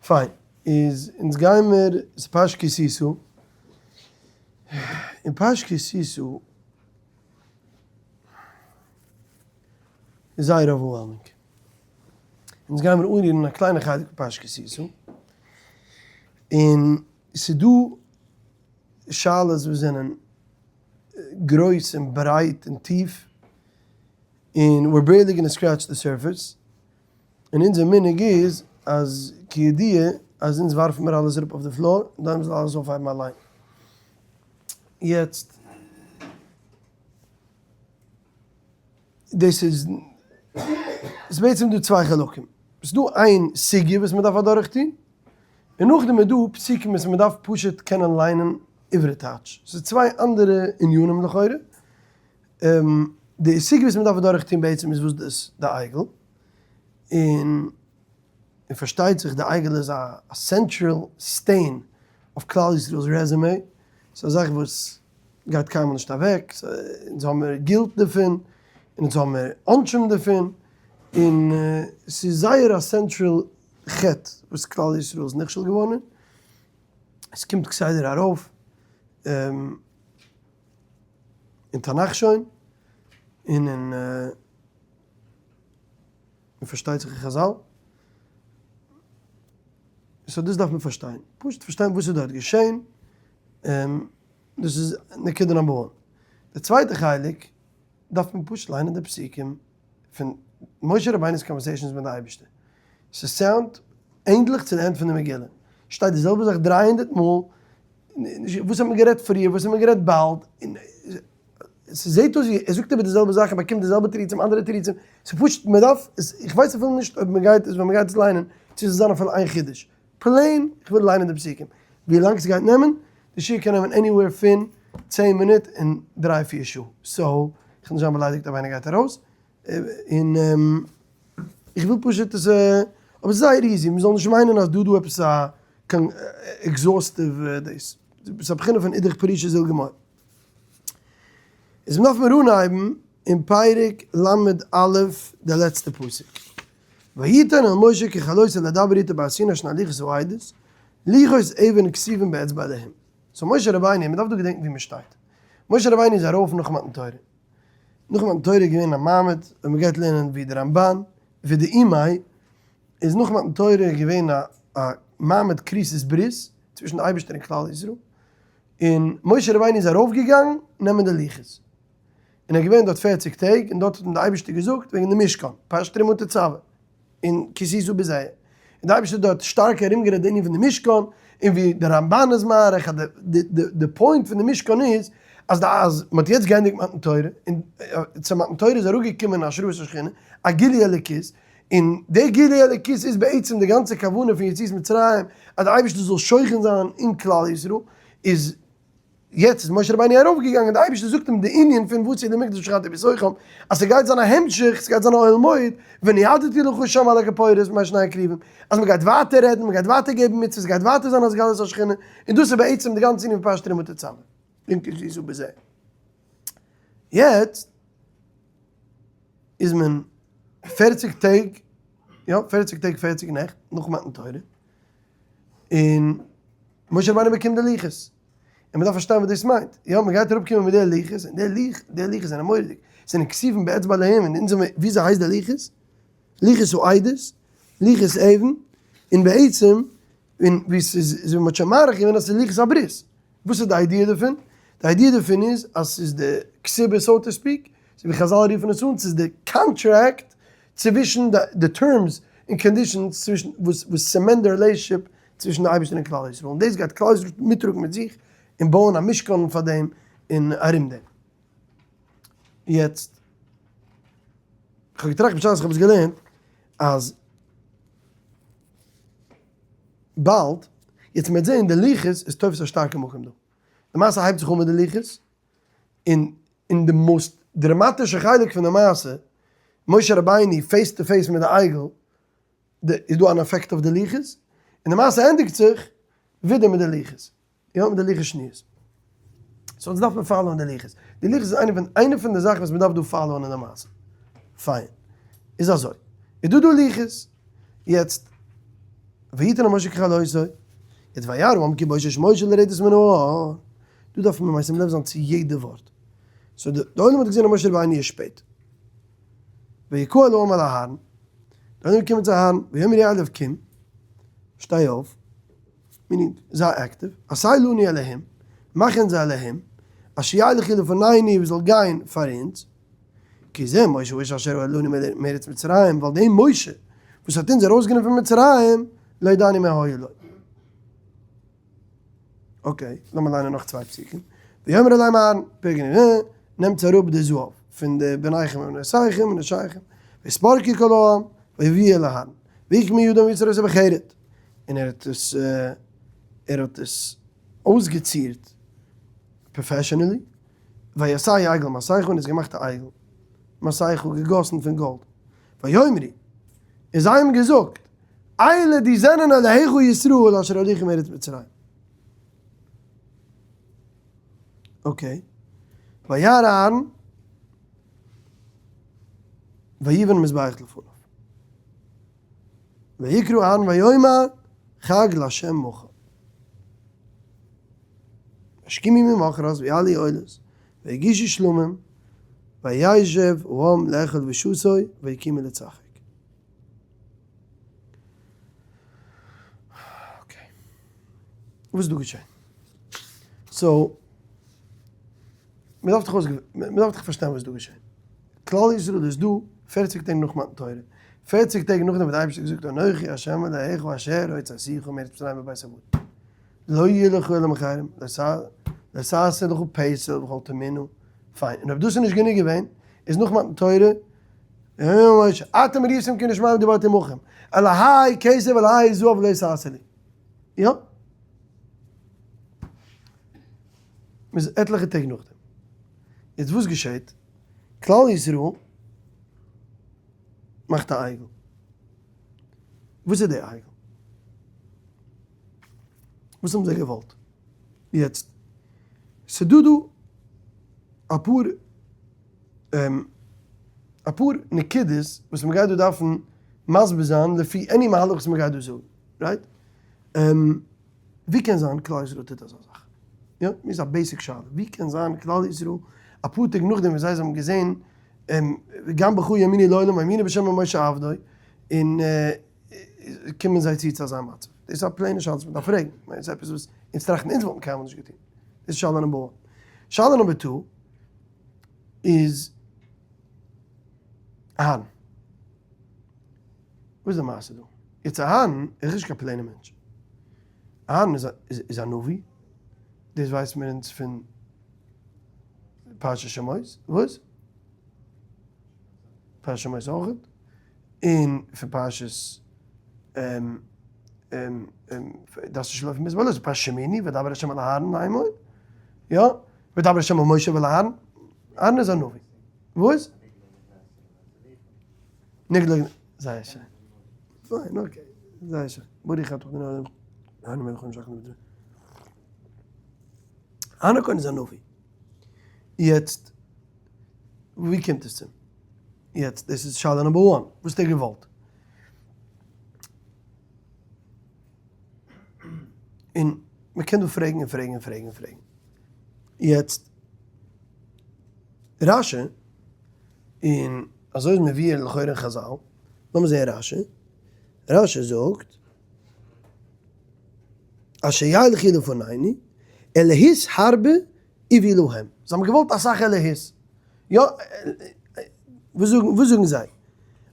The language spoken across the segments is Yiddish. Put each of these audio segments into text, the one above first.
פיין, איז אונז גיימער, ס'איז פרשת כי תשא, אין פרשת כי תשא איז זייער overwhelming. אונז גיימער אנרירן א קליינע חלק פון פרשת כי תשא, און ס'איז דא שאלות וואס זענען גרויס און ברייט און טיף, און we're barely gonna scratch the surface, און אונזער מנהג איז אז כידוע אז אונז ווארפן מיר אלעס אראפ אויף די floor און דאן מוז מען אלעס אויפהייבן אליין. יעצט דאס איז איז בעצם דא צוויי חלקים, ס'איז דא איין סוגיא וואס מ'דארף אדורכטון, און נאכדעם איז דא פסוקים וואס מ'דארף פשוט קענען ליינען עברי טייטש, ס'איז צוויי אנדערע ענינים לכאורה. די סוגיא וואס מ'דארף אדורך טון בעצם איז וואס דאס די עגל, און און פארשטייט זיך די עגל איז א central stain אויף כלל ישראל'ס resume, ס'איז א זאך וואס גייט קיינמאל נישט אוועק, אונז האמיר guilt דערפון, און אונז האמיר עונשים דערפון, און ס'איז זייער א central חטא וואס כלל ישראל איז נכשל געווארן אין, עס קומט כסדר ארויף. אין תנך שוין, און אין און פארשטייט זיך אין חזל. so דאס דארף מען פארשטיין. פשוט פארשטיין וואס איז דארט געשען. דאס איז נקודה number one. די צווייטע חלק דארף מען פשוט ליינען די פסוקים פון משה רבינו'ס conversations מיט די אייבערשטער. ס' sound ענדליך צו די end פון די מגילה. שטייט די זעלבע זאך 300 מאל. וואס האט מען גערעדט פריער, וואס האט מען גערעדט באלד, און ס'זעט אויס ווי ער זאגט איבער די זעלבע זאך און באקומט די זעלבע תירוצים אנדערע תירוצים, ס'איז פשוט מען דארף, איך ווייס אפילו נישט אויב מען גייט עס ווען מען גייט עס ליינען צו עס זאל זיין אפילו איין חידוש, plain איך וויל ליינען די פסוקים, ווי לאנג ס'גייט נעמען, די שיעור קען נעמען anywhere פון 10 מינוט און דריי פיר שעה, so איך וועל נישט זיין באליידיגט אויב איינער גייט ארויס, און איך וויל פשוט עס, אבער ס'איז זייער easy, מ'זאל נישט מיינען אז דא דא עפעס א קיין exhaustive דאס, ס'איז א בחינה פון אידך פרישא זיל גמור. איז מ'דארף מיר אנהייבן אין פרק ל"א די לעצטע פסוק. ויתן אל משה ככלותו לדבר איתו בהר סיני שני לוחות העדות, לוחות אבן כתובים באצבע אלהים. so משה רבינו, מ'דארף דא געדענקן ווי מ'שטייט. משה רבינו איז ארויף נאך מתן תורה. נאך מתן תורה איז געווען א מעמד ווען מען גייט לערנען ווי די רמבן ווי די אימאי איז נאך מתן תורה געווען א א מעמד כריתת ברית צווישן די אייבערשטער און כלל ישראל, און משה רבינו איז ארויף געגאנגען נעמען די לוחות, און ער איז געווען דארט פערציג טעג, און דארט האט אים די אייבערשטער געזאגט וועגן די משכן, פרשת תרומה תצוה. און כי תשא בזה. און די אייבערשטער האט דארט שטארק ארומגערעדט די ענין פון די משכן, און ווי די רמבן איז מאריך אז די די point פון די משכן איז אז די אז מען האט יעצט געענדיגט מתן תורה, און צו מתן תורה איז אראפגעקומען השראת השכינה, א גילוי אלוקית, און די גילוי אלוקית איז בעצם די גאנצע כוונה פון יציאת מצרים, אז די אייבערשטער זאל שוכן זיין אין כלל ישראל, איז. יעצט איז משה רבינו ארויפגעגאנגען, די אייבערשטער זאגט אים די ענין פון ועשו לי מקדש ושכנתי בתוכם, אז ס'גייט זיין א המשך, ס'גייט זיין א אוהל מועד, ונועדתי לך שם על הכפורת בין שני הכרובים, אז מ'גייט ווייטער רעדן, מ'גייט ווייטער געבן מצוות, ס'גייט ווייטער זיין התגלות השכינה, און דאס איז בעצם די גאנצע ענין פון פרשת תרומה תצוה. בזה. יעצט איז מען פערציג טעג, יא, פערציג טעג פערציג נעכט נאך מתן תורה, און משה רבינו באקומט די לוחות, און מ'דארף פארשטיין וואס דאס מיינט, יא, מ'גייט אראפקומען מיט די לוחות, און די לוח, די לוחות זענען מורא'דיג, זענען כתובים באצבע אלהים, און אונז האבן, וויאזוי הייסט די לוחות? לוחות העדות, לוחות אבן, און בעצם, און ווי ס'איז, ווי מ'האט שוין מאריך געווען אז ס'איז לוחות הברית. וואס איז די idea דערפון? די idea דערפון איז אז ס'איז די כתובה so to speak, אזוי ווי חזל רופן עס אן, ס'איז די קאנטראקט צווישן די terms און conditions צווישן וואס וואס cement די relationship צווישן די אייבערשטער און כלל ישראל, און דאס גייט כלל ישראל מיטטראגן מיט זיך און בויען א משכן פאר דעם און ארום דעם. יעצט, כ'האב געטראכט בשעת איך האב עס געלערנט אז באלד, יעצט מ'וועט זען די לוחות איז תופס א שטארקע מקום דא. די מעשה הייבט זיך אן מיט די לוחות, און אין די most דראמאטישע חלק פון די מעשה, משה רבינו face to face מיט די עגל, די איז דא אן effect אויף די לוחות, און די מעשה ענדיגט זיך ווידער מיט די לוחות, יא מיט די לוחות שניות. so אונז דארף מען follow ען די לוחות. די לוחות איז איינע פון איינע פון די זאכן וואס מען דארף דא follow ען אין די מעשה. פיין. איז אזוי. איז דא דא לוחות. יעצט. ויתן אל משה ככלותו, יעצט וירא העם כי בושש משה לרדת מן ההר, דא דארף מען משים לב זיין צו יעדע ווארט, so די עולם האט געזען אז משה רבינו איז שפעט, ויקהל העם אל אהרן, די עולם איז געקומען צו אהרן, ויאמרו אליו קום, שטיי אויף, meaning זיי active, עשה לנו אלהים, מאך אונז א אלהים, אשר ילכו לפנינו וואס זאל גיין פאר אונז, כי זה משה האיש אשר העלנו מארץ מצרים, ווייל דעם משה וואס האט אונז ארויסגענומען פון מצרים, לא ידענו מה היה לו. okay, לאמיר ליינען נאך צוויי פסוקים. ויאמר אליהם אהרן, פרק נ ו, נעמטס אראפ די זהב פון די בניכם ובנותיכם ונשיכם, ויתפרקו כל העם, ויביאו אל אהרן, ויקחו מידם ויצר אותו בחרט, און ער האט עס, ער האט עס אויסגעצירט professionally, ויעשהו עגל מסכה און איז געמאכט א עגל מסכה געגאסן פון גאלד, ויאמרו, און זיי האבן געזאגט, אלה די זענען אלהיך ישראל אשר העלוך מארץ מצרים. okay. וירא אהרן ויבן מזבח לפניו. ויקרא אהרן ויאמר חג לה' מחר. וישכימו ממחרת ויעלו עולות ויגישו שלמים וישב העם לאכול ושתו ויקומו לצחק. okay. וואס איז דא געשען? so, מ'דארף דאך אויס, מ'דארף דאך פארשטיין וואס איז דא געשען. כלל ישראל איז דא פערציג טעג נאך מתן תורה, פערציג טעג נאכדעם וואס די אייבערשטער האט געזאגט אנכי ה' אלהיך אשר הוצאתיך מארץ מצרים מבית עבדים. לא יהיה לך אלהים אחרים, לא תעשה לך פסל וכל תמונה, פיין, און אויב דאס איז נישט גענוג געווען, איז נאך מתן תורה, אתם ראיתם כי נשמע ודברתי עמכם, אלהי כסף אלהי זהב לא תעשה לי. יא? מ'איז עטליכע טעג נאכדעם. יעצט וואס געשעט? כלל ישראל מאכט א עגל. וואס איז די עגל? וואס האבן זיי געוואלט? יעצט, ס'דא דא אפאר אפאר נקודות וואס מ'גייט דא דארפן מסביר זיין לפי any מהלך וואס מ'גייט דא זאגן, right? ווי קען זיין כלל ישראל טוט אזא זאך? יא, מיר איז א basic שאלה, ווי קען זיין כלל ישראל אפאר טעג נאכדעם וואס זיי האבן געזען גם בך יאמינו לעולם האמינו בשם משה עבדו, און קומען זיי צו צו אזא מצב? דאס איז א plain ע שאלה וואס מען דארף פרעגן, כ'מיין עס איז עפעס וואס אונז טראכטן אונז וואלטן קיינמאל נישט געטון. דאס איז שאלה number one. שאלה number two איז אהרן. וואס איז די מעשה דא? יעצט אהרן איז נישט קיין plain ע מענטש. אהרן איז א נביא, דאס ווייסן מיר אונז פון פרשת שמות, וואס? פרשת שמות אויך, און פון פרשת דארפסט נישט לויפן ביז בלעז, פרשת שמיני, וידבר ה' אל אהרן לאמור, יא, וידבר ה' אל משה ואל אהרן, אהרן איז א נביא, וואס? נגלה, זייער שיין, פיין, okay, זייער שיין, ברוך אתה ה' אלהינו מלך העולם שהכל נהיה בדברו. אהרן הכהן איז א נביא, יעצט ווי קומט עס צו? יעצט דאס איז שאלה number one, וואס האט ער געוואלט? און מען קען דא פרעגן און פרעגן און פרעגן און פרעגן. יעצט רשי, און אזוי איז מבואר לכאורה אין חזל, לאמיר זעהן רשי, רשי זאגט, אשר ילכו לפנינו, אלהות הרבה הביאו להם, זיי האבן געוואלט אסאך אלהות, יא, וואס זאגן, וואס זאגן זיי?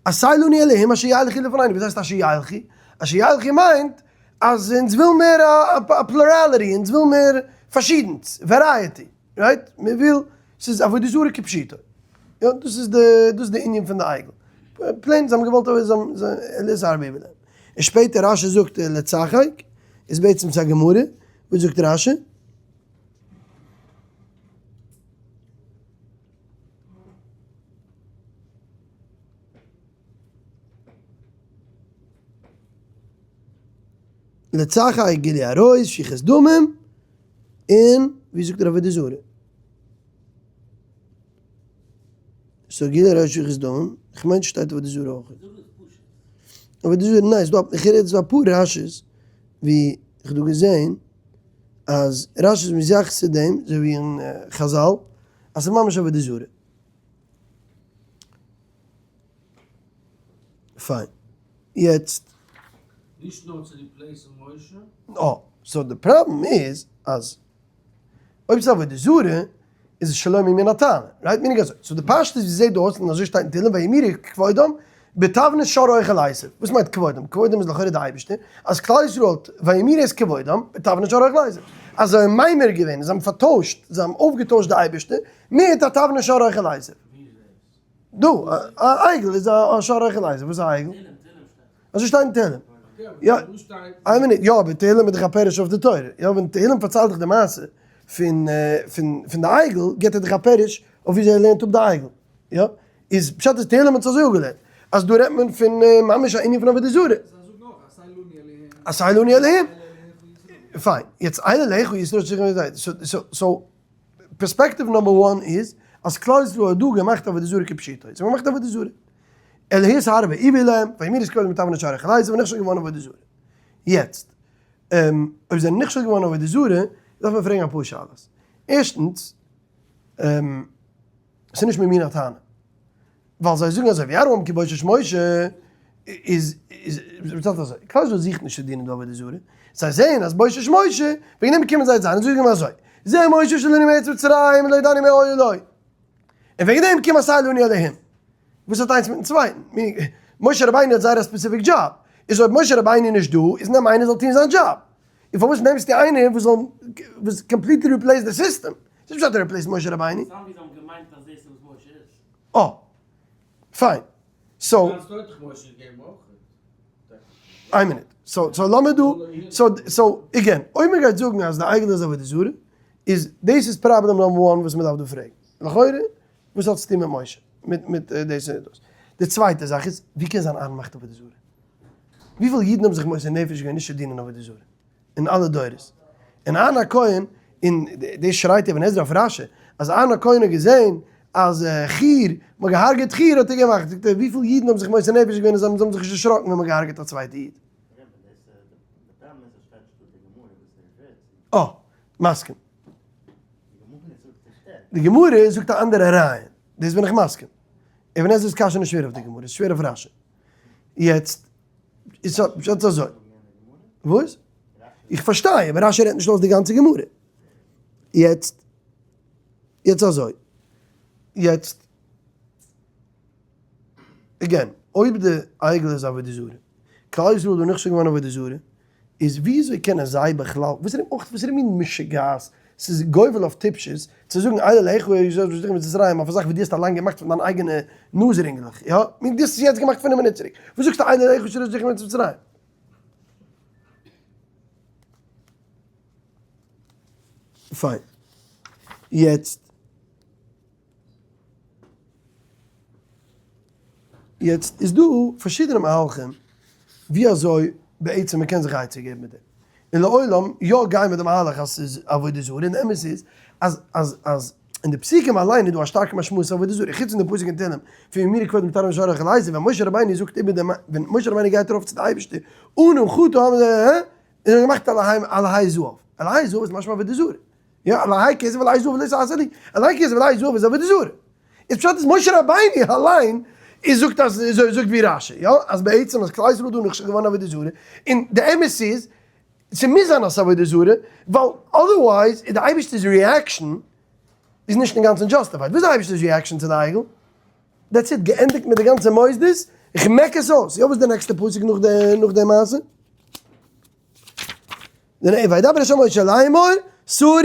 עשה לנו אלהים אשר ילכו לפנינו, וואס הייסט אשר ילכו? אשר ילכו מיינט אז אונז וויל מער א plurality, אונז וויל מער פארשידענס, variety, right? מען וויל, ס'איז עבודה זרה כפשוטו. יא, דאס איז די, דאס איז די ענין פון די עגל. plain, זיי האבן געוואלט אלהות הרבה הביאו להם. און שפעטער רשי זאגט לצחק, איז בעצם צו א גמרא, וואס זאגט רשי? לצחק גילוי עריות, שפיכות דמים, און ווי זאגט ער עבודה זרה? so גילוי עריות שפיכות דמים, איך מיין שטייט עבודה זרה אויך. עבודה זרה, ניין, ס'דא, איך רעד ס'דא אפאר רשי'ס ווי איך האב דא געזעהן אז רשי איז מתייחס צו דעם, אזוי ווי אין חזל, אז ס'איז ממש עבודה זרה. פיין. יעצט. נישט נאר צו replace ן משה. אה, so די פראבלעם איז אז אויב ס'איז עבודה זרה איז עס שלא ממין הטענה, right? מיינונג אזוי. so די פשט איז ווי ס'זעט דא אויס און אזוי שטייט אין תהלים וימירו כבודם בתבנית שור אוכל עשב. וואס מיינט כבודם? כבודם איז לכאורה די אייבערשטער, אז כלל ישראל האט וימירו את כבודם בתבנית שור אוכל עשב. אז זיי האבן ממיר געווען, זיי האבן פארטוישט, זיי האבן אויפגעטוישט די אייבערשטער מיט א תבנית שור אוכל עשב. דא, א עגל איז א שור אוכל עשב, וואס איז א עגל? אזוי שטייט אין תהלים. יא, איין מינוט, יא אבער תהלים איז דאך א פירוש אויף די תורה, יא ווען תהלים פארציילט דיך די מעשה פון פון פון די עגל, גיבט ער דיך א פירוש אויף וויאזוי ער לערנט אפ די עגל, יא, איז פשט איז תהלים האט עס אזוי אפגעלערנט, אז דא רעדט מען פון ממש א ענין פון עבודה זרה. עשה לנו אלהים. פיין, יעצט אלה אלהיך ישראל שצריכים so perspective number one איז אז כלל ישראל האט דא געמאכט עבודה זרה כפשוטו, זיי האבן געמאכט עבודה זרה. אלהות הרבה עוו להם, וימירו את כבודם בתבנית שור אוכל עשב, זיי זענען נכשל געווארן עבודה זרה. יעצט, אויב זיי זענען נכשל געווארן עבודה זרה, דארף מען פרעגן אפאר שאלות. ערשטנס, ס'איז נישט ממין הטענה. ווייל זיי זאגן אזוי, וירא העם כי בושש משה, איז, איז, מ'זאגט אזוי, כלל ישראל זוכט נישט צו דינען די עבודה זרה, זיי זעען אז בושש משה, וועגן דעם קומען זיי צו זיי און זאגן אזוי, זה משה שעלינו מארץ מצרים לא ידענו מה היה לו. און וועגן דעם קום עשה לנו אלהים. וואס האט איינס מיטן צווייטן? משה רבינו האט זייער א specific job, איז אויב משה רבינו איז נישט דא, איז נעם איינער זאל טון זיין דזשאב. און פארוואס נעמסטו איינער וואס זאל וואס completely replace די סיסטעם? ס'איז נישט פשט ער replace ט משה רבינו. סתם ווי זיי האבן געמיינט אז דאס איז וואס משה איז. אה. פיין. so. איין מינוט. so so לאמיר דא so so again אויב מען גייט זאגן אז די עגל איז עבודה זרה איז דאס איז problem number one וואס מען דארף דא פרעגן. לכאורה וואס האט עס צו טון מיט משה? מיט מיט דאס און דאס. די צווייטע זאך איז ווי קען זיין אהרן מאכט עבודה זרה? וויפיל אידן האבן זיך מוסר נפש געווען נישט צו דינען עבודה זרה אין אלע דורות? און אהרן הכהן, און דאס שרייט אבן עזרא אויף רשי, אז אהרן הכהן האט געזען אז חור, מ'האט געהארגעט חור האט ער געמאכט, זאגט ער, וויפיל אידן האבן זיך מוסר נפש געווען און זיי האבן זיך נישט דערשראקן ווען מ'האט געהארגעט א צווייטע איד? אה, מסכים. די גמרא זאגט א אנדערע רעיון, דאס בין איך מסכים. אבן עזרא'ס קשיא איז נישט שווער אויף די גמרא, ס'איז שווער אויף רשי. יעצט, איז פשט אזוי. וואס? איך פארשטיי, אבער רשי רעדט נישט אויס די גאנצע גמרא. יעצט, יעצט אזוי. יעצט, again, אויב די עגל איז עבודה זרה, כלל ישראל איז דא נכשל געווארן עבודה זרה, איז וויאזוי קענען זיי בכלל, וואס איז אויך וואס איז מין משוגעת, ס'איז גובל אויף טיפשות, צו זאגן אלה אלהיך אשר הוציאך ממצרים אויף א זאך וואס דו האסט אליין געמאכט פון דיין אייגענע נאז רינגלעך, יא? מין דו האסט עס יעצט געמאכט פינף מינוט צוריק, וואס זאגסטו אלה אלהיך אשר הוציאך ממצרים? פיין. יעצט. יעצט איז דא פארשידענע מהלכים ווי אזוי בעצם מען קען זיך עצה געבן מיט דעם, און לעולם יא גיין מיט די מהלך אז ס'איז עבודה זרה, און די אמת איז אז אז אז אין די פסוקים אליין איז דא א שטארקע משמעות עבודה זרה, חוץ פון די פסוק אין תהלים פון וימירו כבודם בתבנית שור אוכל עשב, ווען משה רבינו זאגט איבער דעם ווען משה רבינו גייט ארויף צו די אייבערשטער אנא חטא העם הזה און ער האט געמאכט אלהי זהב, אלהי זהב איז משמע עבודה זרה. יא, אלהי כסף ואלהי זהב לא תעשה לי, אלהי כסף ואלהי זהב איז עבודה זרה. איז פשט איז משה רבינו אליין איז זאגט אז אזוי זאגט ווי רשי, יא, אז בעצם אז כלל ישראל איז דא נכשל געווארן עבודה זרה, און די אמת איז, ס'מוז זיין אז ס'עבודה זרה, ווייל otherwise איז די אייבערשטער'ס reaction איז נישט אינגאנצן justified. וואס איז די אייבערשטער'ס reaction צו די עגל? that's it, געענדיגט מיט די גאנצע מוסדות, איך מעק עס אויס. יא, וואס איז די נעקסטע פסוק נאך די נאך די מעשה? וידבר ה' משה לאמור, סורו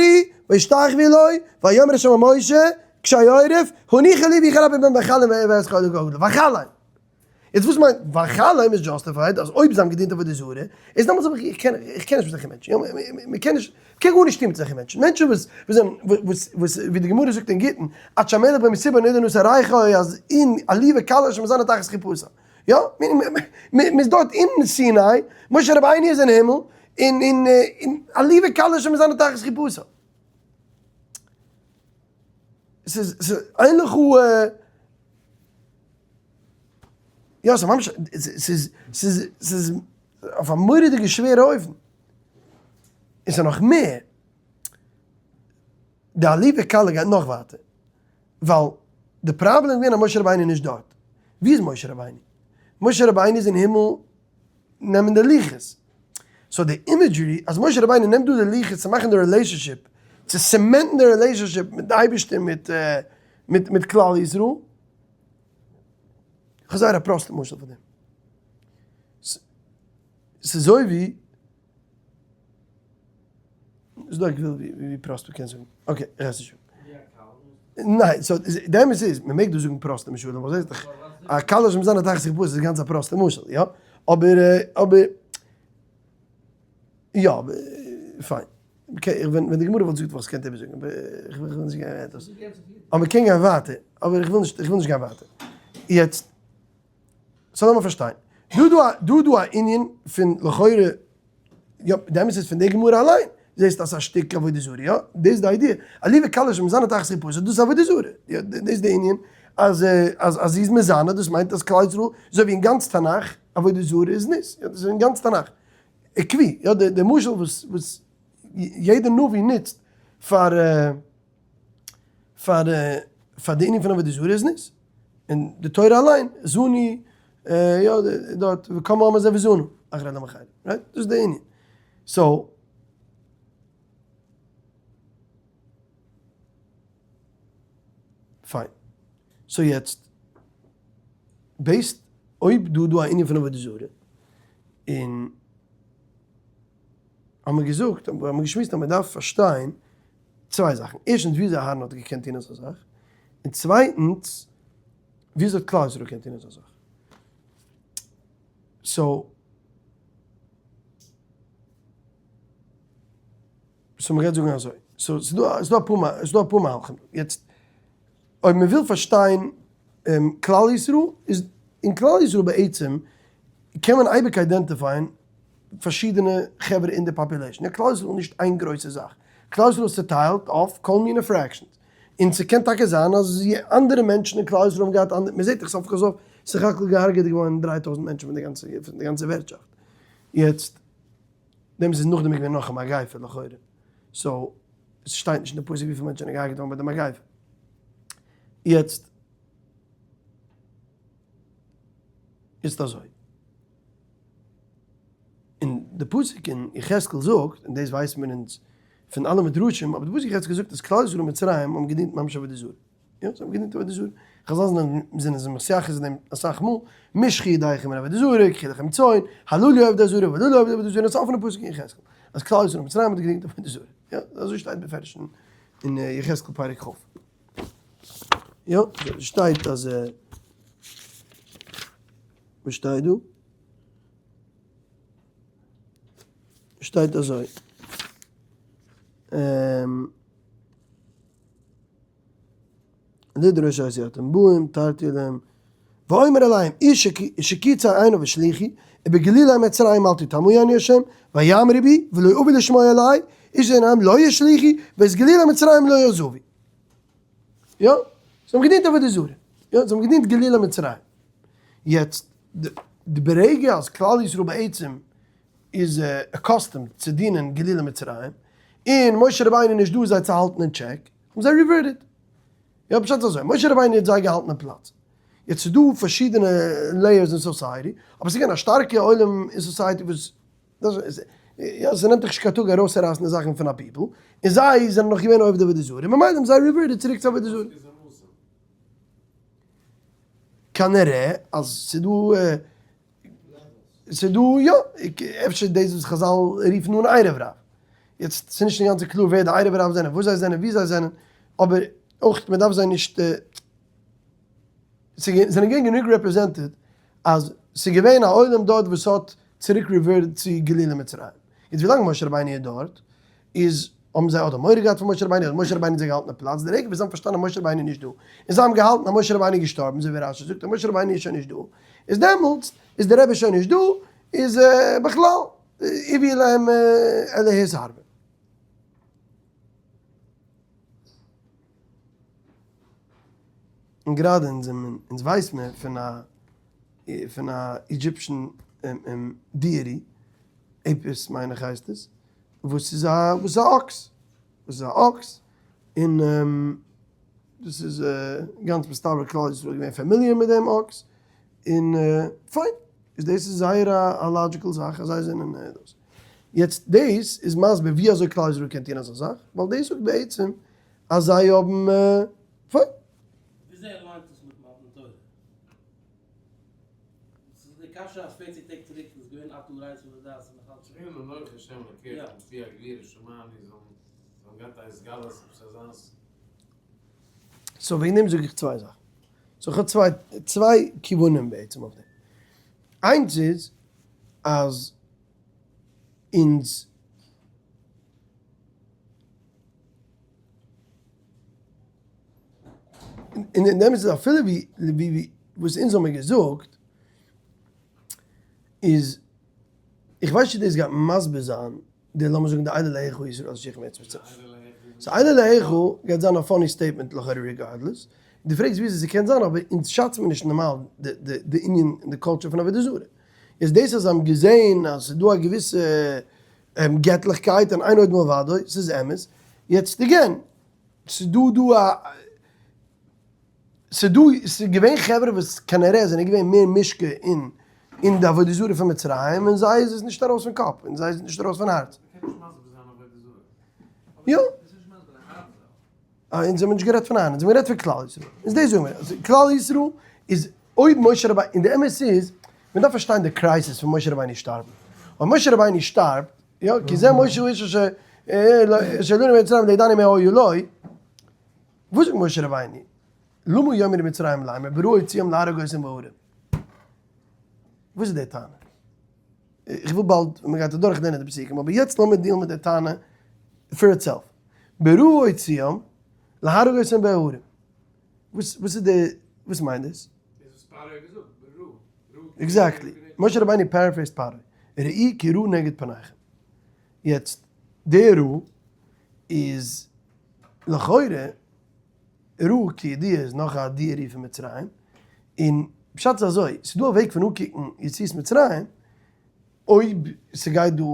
והשתחוו לו, ויאמר ה' אל משה, קשה עורף, הניחה לי ויחר אפי בם ואכלם ואעש כל הגדול, ואכלם. יעצט וואס מיינט ואכלם איז justified אז אויב זיי האבן געדינט עבודה זרה, איז דעמאלטס האב איך, איך קען, איך קען נישט מיט אזעלכע מענטשן, מען קען נישט, מען קען גארנישט טון מיט אזעלכע מענטשן, מענטשן וואס זענען, וואס, וואס, ווי די גמרא זאגט אין גיטין, עד שהמלך במסיבה נודע נשא ריחו, אז אין עליבה קלה שמזנה תחת חיפושה. יא, מען איז דארט אין סיני, משה רבינו איז אין הימל, און און און עליבה קלה שמזנה תחת חיפושה. ס'איז ס'איז אין לך. יא, ס'איז ממש, ס'איז, ס'איז, ס'איז אויף א מורא'דיגע שווערע אופן. און ס'איז נאך מער, די עלובה כלה גייט נאך ווייטער. ווייל די פראבלעם איז געווען אז משה רבינו איז נישט דארט. ווי איז משה רבינו? משה רבינו איז אין הימל נעמען די לוחות. so די imagery אז משה רבינו נעמט דא די לוחות צו מאכן די relationship, צו cement ן די relationship מיט די אייבערשטער מיט מיט כלל ישראל. איך האב זייער א פראסטע משל פאר דעם. ס'איז אזוי ווי, ס'איז דא א גבול ווי פראסט מ'קען זאגן. okay, איך ווייס נישט. ניין, so די אמת איז, מ'מעג דא זאגן פראסטע משלים, אבער זעסט דאך, א כלה שמזנה תחת חופתה איז גאנץ א פראסטע משל, יא? אבער, אבער, יא, פיין. okay, ווען די גמרא וואלט געזאגט וואלט איך עס געקענט איבערזאגן, אבער איך וויל נישט גיין ווייטער. אבער מ'קען גיין ווייטער, אבער איך וויל נישט, איך וויל נישט גיין ווייטער. יעצט, so לאמיר פארשטיין. דא דא א, דא דא א ענין פון לכאורה, יא, די אמת איז פון די גמרא אליין זעסטו אז ס'איז א שטיק עבודה זרה, יא? דאס איז די idea. עלובה כלה שמזנה תחת חופתה, דאס איז עבודה זרה. יא, דאס איז די ענין אז אז אז זי איז מזנה, דאס מיינט אז כלל ישראל, אזוי ווי אין גאנץ תנך, עבודה זרה איז זנות. יא, דאס איז אין גאנץ תנך. עקבי, יא, די משל וואס וואס יעדע נביא נוצט פאר פאר פאר די ענין פון עבודה זרה איז זנות. און די תורה אליין, זנו, יא, דארט, וקם העם הזה וזנו, אחרי למחר. right? דאס איז די ענין. so, פיין. so יעצט, based אויב דא איז דא א ענין פון עבודה זרה, און האבן מיר געזאגט, האבן מיר געשמועסט אז מען דארף פארשטיין צוויי זאכן, ערשטנס וויאזוי אהרן האט געקענט טון אזא זאך, און צווייטנס וויאזוי האט כלל ישראל געקענט טון אזא זאך. so, so מ'גייט זאגן אזוי, so ס'איז דא, ס'איז דא אפאר, ס'איז דא אפאר מהלכים. יעצט, אויב מ'וויל פארשטיין כלל ישראל, איז אין כלל ישראל בעצם קען מען אייביג identify ען פארשידענע חברה אין די population. יא, כלל ישראל איז נישט איין גרויסע זאך. כלל ישראל איז צוטיילט אויף כל מיני fractions. און ס'קען טאקע זיין אז אנדערע מענטשן אין כלל ישראל האבן געהאט אנדערע, מ'זעט דאך סוף כל סוף סך הכל געהארגעט געווארן 3000 מענטשן פון די גאנצע, פון די גאנצע ווערטשאפט. יעצט, דעם איז נאכדעם געווען נאך א מגיפה לכאורה. so, עס שטייט נישט אין די פסוק וויפיל מענטשן זענען געהארגעט געווארן ביי די מגיפה. יעצט, איז אזוי. און די פסוק אין יחזקאל זאגט, און דאס ווייסט מען אונז פון אלע מדרשים, אבער די פסוק יחזקאל זאגט אז כלל ישראל אין מצרים האבן געדינט ממש עבודה זרה. יא, זיי האבן געדינט עבודה זרה. חזל זענען זיך מתייחס צו דעם אסאך מאל, משכו ידיכם מן עבודה זרה, קחו לכם צאן, הללו עובדי זרה והללו עובדי עבודה זרה, דאס איז א אפענע פסוק אין יחזקאל, אז כלל ישראל אין מצרים האט געדינט עבודה זרה. יא, אזוי שטייט בפירוש אין יחזקאל פרק כ'. יא, שטייט אז, וואס שטייט דא? שטייט אזוי. לדרוש אותי אתם באים, תרתי להם, ואומר אליהם, איש שקיצה עיניו השליכי, ובגלילי מצרים אל תטמאו אני השם, ויאמרו בי, ולא אביא לשמוע אלי, איש עיניהם לא ישליכי, ואת גלילי מצרים לא יעזובי. יא, זיי האבן געדינט עבודה זרה. יא, זיי האבן געדינט גלילי מצרים. יעצט, די ברגע אז כלל ישראל בעצם איז accustomed צו דינען גלילי מצרים, און משה רבינו איז נישט דא זיי צו האלטן אין טשעק, האבן זיי reverted. יא, פשט איז אזוי, משה רבינו האט זיי געהאלטן אין פלאץ. יעצט ס'איז דא פארשידענע layers אין society, אבער ס'איז געווען א שטארקע עולם אין society וואס, יא, ס'נעמט דיך נישט קיין טאג ארויסצורייסן די זאכן פון א people, און זיי זענען נאך געווען עובדי עבודה זרה, ממילא האבן זיי reverted צוריק צו עבודה זרה. כנראה אז ס'איז דא, ס'איז דא יא, אפשר דאס וואס חזל רופן אן ערב רב. יעצט ס'איז נישט אינגאנצן קלאר ווער די ערב רב זענען, וואס זיי זענען, ווי זיי זענען, אבער אויך מען דארף זיי נישט, ס'זענען געווען גענוג represented אז ס'איז געווען א עולם דארט וואס האט צוריק reverted צו גלילי מצרים. יעצט ווילאנג משה רבינו איז דארט, איז האבן זיי אדער מורא געהאט פון משה רבינו אדער משה רבינו האט זיי געהאלטן אין פלאץ, די רגע וואס זיי האבן פארשטאנען אז משה רבינו איז נישט דא, און זיי האבן געהאלטן אז משה רבינו איז געשטארבן, אזוי ווי רשי זאגט אז משה רבינו איז שוין נישט דא, איז דעמאלטס איז דער רבי שוין נישט דא, איז בכלל הביאו להם אלהות הרבה. און גראדע אונז ווייסט מען פון א. פון א Egyptian deity, Apis מיין איך הייסט עס, וואס איז א וואס איז א אקס, וואס איז א אקס, און דאס איז גאנץ מסתבר כלל ישראל איז געווען familiar מיט דעם אקס, און פיין, איז דאס איז זייער א logical זאך אז זיי זענען דאס. יעצט דאס איז מסביר ווי אזוי כלל ישראל קען טון אזא זאך, ווייל דאס זאגט בעצם אז זיי האבן פיין. וויאזוי align ט עס מיט מתן תורה? ס'איז די קשיא אז פערציג טעג צוריק איז געווען אתה הראת לדעת און נאך אלץ. ס'איז געווען אנכי השם אלקיך מפי הגבורה שמעני זיי האבן געהאט א התגלות עפעס אזאנס. so וועגן דעם זאג איך צוויי זאכן. so כ'האב צוויי צוויי כיוונים בעצם אויף דעם. איינס איז אז אונז. און אין דעם איז אפילו ווי ווי וואס אונז האמיר געזאגט איז, איך ווייס נישט צו דאס גייט מסביר זיין די לאמיר זאגן די אלה אלהיך ישראל אשר יחם ארץ מצרים. so אלה אלהיך גייט זיין א funny statement לכאורה regardless. דו פרעגסט וויאזוי ס'קען זיין אבער אונז שאצן מיר נישט נארמאל די די ענין און די culture פון עבודה זרה. איז דאס אז זיי האבן געזען אז ס'איז דא א געוויסע געטליכקייט און אין עוד מלבדו, ס'איז אמת. יעצט again, ס'איז דא דא א, ס'איז דא, ס'איז געווען חברה וואס כנראה זענען געווען מער מושקע אין אין די עבודה זרה פון מצרים און זיי איז עס נישט ארויס פון קאפ און זיי איז עס נישט ארויס פון הארץ. מ'קען נישט מסביר זיין עבודה זרה. יא. דאס איז נישט מסביר אהרן זאל. אה, אונז האבן נישט גערעדט פון אהרן, אונז האבן גערעדט פון כלל ישראל. איז דאס זאגן מיר, אז כלל ישראל איז אויב משה רבינו, און די אמת איז, מען דארף פארשטיין די crisis פון משה רבינו שטארבן. אויב משה רבינו שטארבט, יא, כי זה משה האיש אשר העלנו ממצרים לא ידענו מה היה לו, וואס זאגט משה רבינו? למה יאמרו מצרים לאמר ברעה הוציאם להרוג אותם בהרים. וואס איז די טענה? איך וויל באלד, מען גייט אדורך לערנען די פסוקים, אבער יעצט לאמיר deal ן מיט די טענה for itself. ברעה הוציאם להרוג אותם בהרים. וואס וואס איז די, וואס מיינט דאס? דאס וואס פרעה האט געזאגט, ברעה. exactly. משה רבינו paraphrased פרעה. ראו כי רעה נגד פניכם. יעצט, די רעה איז לכאורה, רעה כידוע איז נאך א deity פון מצרים, און פשט איז אזוי, ס'איז דא א וועג פון אנקוקן יציאת מצרים, אויב ס'גייט דא,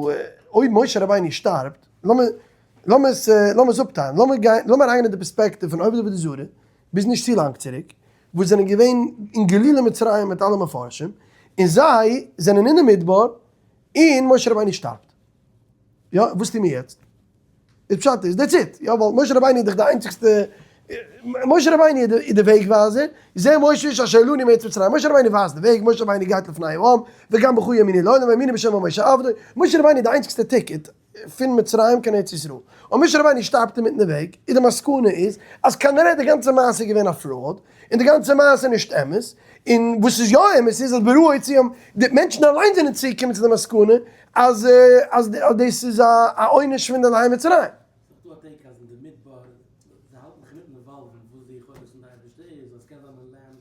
אויב משה רבינו שטארבט, לאמיר לאמיר עס לאמיר עס אפטיילן, לאמיר גיין לאמיר אריינגיין אין די פערספעקטיוו פון עובדי עבודה זרה, ביז נישט צו לאנג צוריק, וואס זענען געווען אין גלילי מצרים מיט אלע מפרשים, און זיי זענען אין די מדבר, און משה רבינו שטארבט. יא, וואס טוהן מיר יעצט? די פשט איז, that's it, יא, ווייל משה רבינו איז דאך די איינציגסטע, משה רבינו איז די וועג ווייזער, זה משה האיש אשר העלנו מארץ מצרים, משה רבינו ווייזט די וועג, משה רבינו גייט לפני העם, וגם בך יאמינו לעולם, ויאמינו בשם משה עבדו, משה רבינו איז די איינציגסטע ticket פון מצרים קיין ארץ ישראל, אויב משה רבינו שטארבט אינמיטן די וועג, איז די מסקנא איז, אז כנראה די גאנצע מעשה איז געווען א fraud, און די גאנצע מעשה איז נישט אמת, און וואס איז יא אמת איז אז ברעה הוציאם, די מענטשן אליין זענען צוגעקומען צו די מסקנא אז אז דאס איז א עונש פון די אלהי מצרים. ס'איז דא א take אז אין די מדבר, זיי האלטן זיך אינמיטן evolve ן וואס די יכולת פון די אייבערשטער איז, אז ס'קען זיין אין לאנד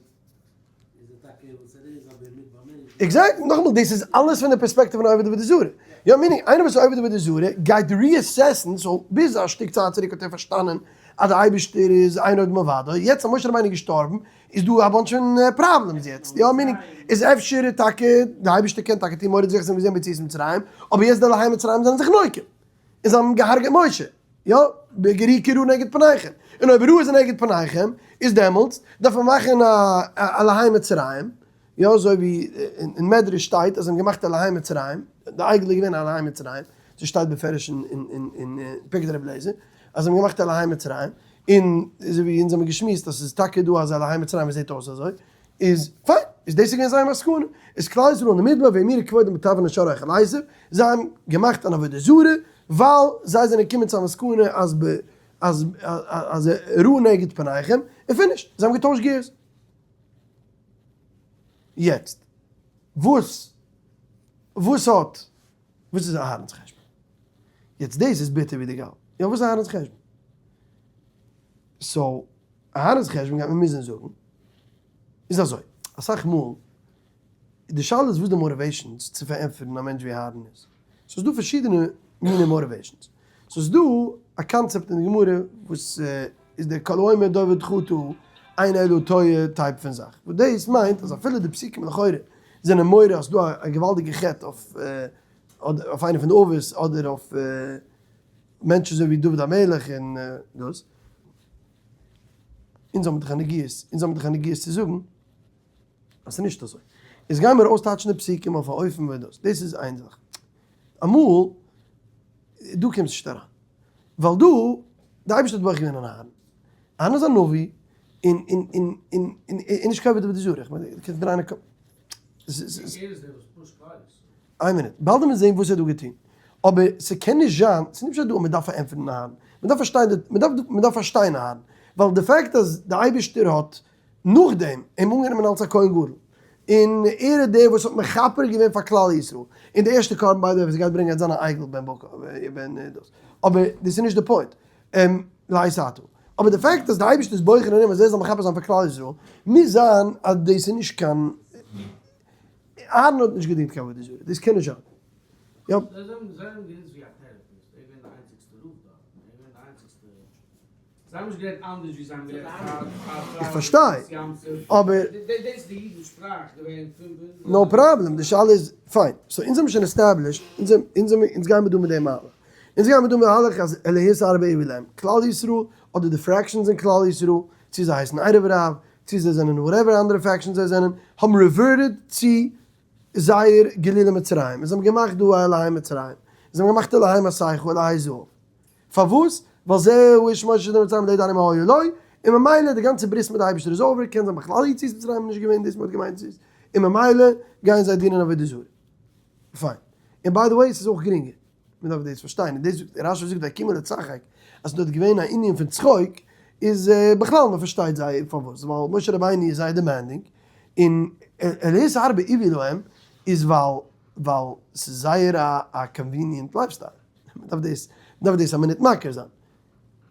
איז ער טאקע וואס ער איז אבער אין מדבר נישט. exact, נאכאמאל דאס איז אלעס פון די פערספעקטיוו פון עובד עבודה זרה. יא meaning איינער וואס איז עובד עבודה זרה גייט reassess ן, so ביז א שטיק צייט צוריק האט ער פארשטאנען אז די אייבערשטער איז אין עוד מלבדו, יעצט אז משה רבינו איז געשטארבן איז דא א bunch פון problems יעצט, יא meaning איז אפשר טאקע די אייבערשטער קען טאקע טון מורא'דיגע זאכן ווי מיר האבן געזען ביציאת מצרים, אבער יעצט די אלהי מצרים זענען זיך נוקם און זיי האבן געהארגעט משה, יא ראו כי רעה נגד פניכם, און אויב רעה איז נגד פניכם איז דעמאלטס דארף מען מאכן א אלהי מצרים, יא אזוי ווי אין מדרש שטייט אז זיי האבן געמאכט אלהי מצרים, די עגל איז געווען אלהי מצרים, אזוי שטייט בפירוש אין פרקי דרבי אליעזר, אז זיי האבן געמאכט אלהי מצרים, און אזוי ווי אונז האבן געשמועסט אז ס'איז טאקע דא אזא אלהי מצרים וואס זעט אויס אזוי, איז פיין, איז דאס איז געווען זייער מסקנא, איז כלל ישראל אין די מדבר והאמינו כבודם בתבן השור אוכל עשב, זיי האבן געמאכט אן עבודה זרה, ווייל זיי זענען געקומען צו א מסקנא אז ב אז אז רעה נגד פניכם, און finished, זיי האבן געטוישט gears. יעצט, וואס וואס האט וואס איז אהרן'ס חשבון? יעצט דאס איז ביטער ווי די גאל. יא וואס איז אהרן'ס חשבון? so אהרן'ס חשבון גייט מען מוזן זאגן איז אזוי, אסאך מאל די שאלה איז וואס די motivations צו פארענטפערן א מענטש ווי אהרן איז. so ס'איז דא פארשידענע מיני motivations. so ס'איז דא א קאנצעפט אין די גמרא וואס איז די כל האומר דוד חטא אין אלא טועה type פון זאך. וואס דאס מיינט אז אפילו די פסוקים לכאורה. זענען מורה אז ס'דא א געוואלדיגע חטא אויף אויף איינע פון די אבות אדער אויף מענטשן אזוי ווי דוד המלך און דאס. אונז האבן דאך א נגיעות, אונז האבן דאך א נגיעות צו זאגן אז ס'איז נישט אזוי. איז גיימיר אויסטייטשן די פסוקים אויף א אופן ווי דאס. דאס איז איין זאך. אמאל, דא קומסט נישט אריין. ווייל דא, די אייבערשטער האט בוחר געווען אין אהרן. אהרן איז א נביא, און און און און און און נישט קובע די זרח. כ'מיין, דו קענסט דרייען א קאפ. ער איז דער וואס פושט כלל ישראל. איין מינוט, באלד וועט מען זעהן וואס ער האט דא געטון. אבער ס'קען נישט זיין, ס'איז נישט פשט דא אז מ'דארף פארענטפערן אהרן. מ'דארף פארשטיין די, מ'דארף מ'דארף פארשטיין אהרן. ווייל די fact אז די אייבערשטער האט נאכדעם אים אנגענומען אלס א כהן גדול, און ער איז דער וואס האט מכפר געווען פאר כלל ישראל, און די ערשטע קרבן by the way וואס ער גייט ברענגען גייט זיין א עגל בן בקר בן דאס. אבער דאס איז נישט די point. לעת עתה. אבער די fact אז די אייבערשטער איז בוחר אין אים אז ער זאל מכפר זיין פאר כלל ישראל, מוז זיין אז דאס איז נישט קיין. אהרן האט נישט געדינט קיין עבודה זרה, דאס קען נישט זיין. יא. זיי האבן גענוצט ווי א therapist, ער איז געווען די איינציגסטע רב דארט, ער איז געווען די איינציגסטע, זיי האבן נישט גערעדט אנדערש ווי זיי האבן גערעדט פאר פאר איך פארשטיי, אבער. דאס איז די אידן שפראך געווען פון. no problem, די שאלה איז, פיין, so אונז האבן שוין established, אונז אונז אונז גיימער דא מיט דעם מהלך, אונז גיימער דא מיט מהלך אז אלהות הרבה עיבי להם, כלל ישראל, אדער די fractions אין כלל ישראל, צו זיי הייסן ערב רב, צו זיי זענען whatever אנדערע factions זיי זענען, האבן reverted צו זייער גילולי מצרים, און זיי האבן געמאכט דא א אלהי מצרים, זיי האבן געמאכט אלהי מסכה, אלהי זהב. פארוואס? ווייל זה האיש משה אשר מצרים לא ידענו מה היה לו, און ממילא די גאנצע ברית מיט די אייבערשטער איז over, קען זיין בכלל יציאת מצרים איז נישט געווען דאס מען האט געמיינט ס'איז, און ממילא גייען זיי דינען עבודה זרה. פיין. און by the way ס'איז אויך גרינגער. מען דארף דאס פארשטיין, און דאס זאגט רשי זאגט ויקומו לצחק, אז ס'איז דארט געווען א ענין פון צחוק, איז בכלל מען פארשטייט זיי פארוואס, ווייל משה רבינו איז זייער demanding, און אלהות הרבה עוו להם איז ווייל ווייל ס'איז זייער א א convenient lifestyle, מען דארף דאס מען דארף דאס א מינוט מכיר זיין.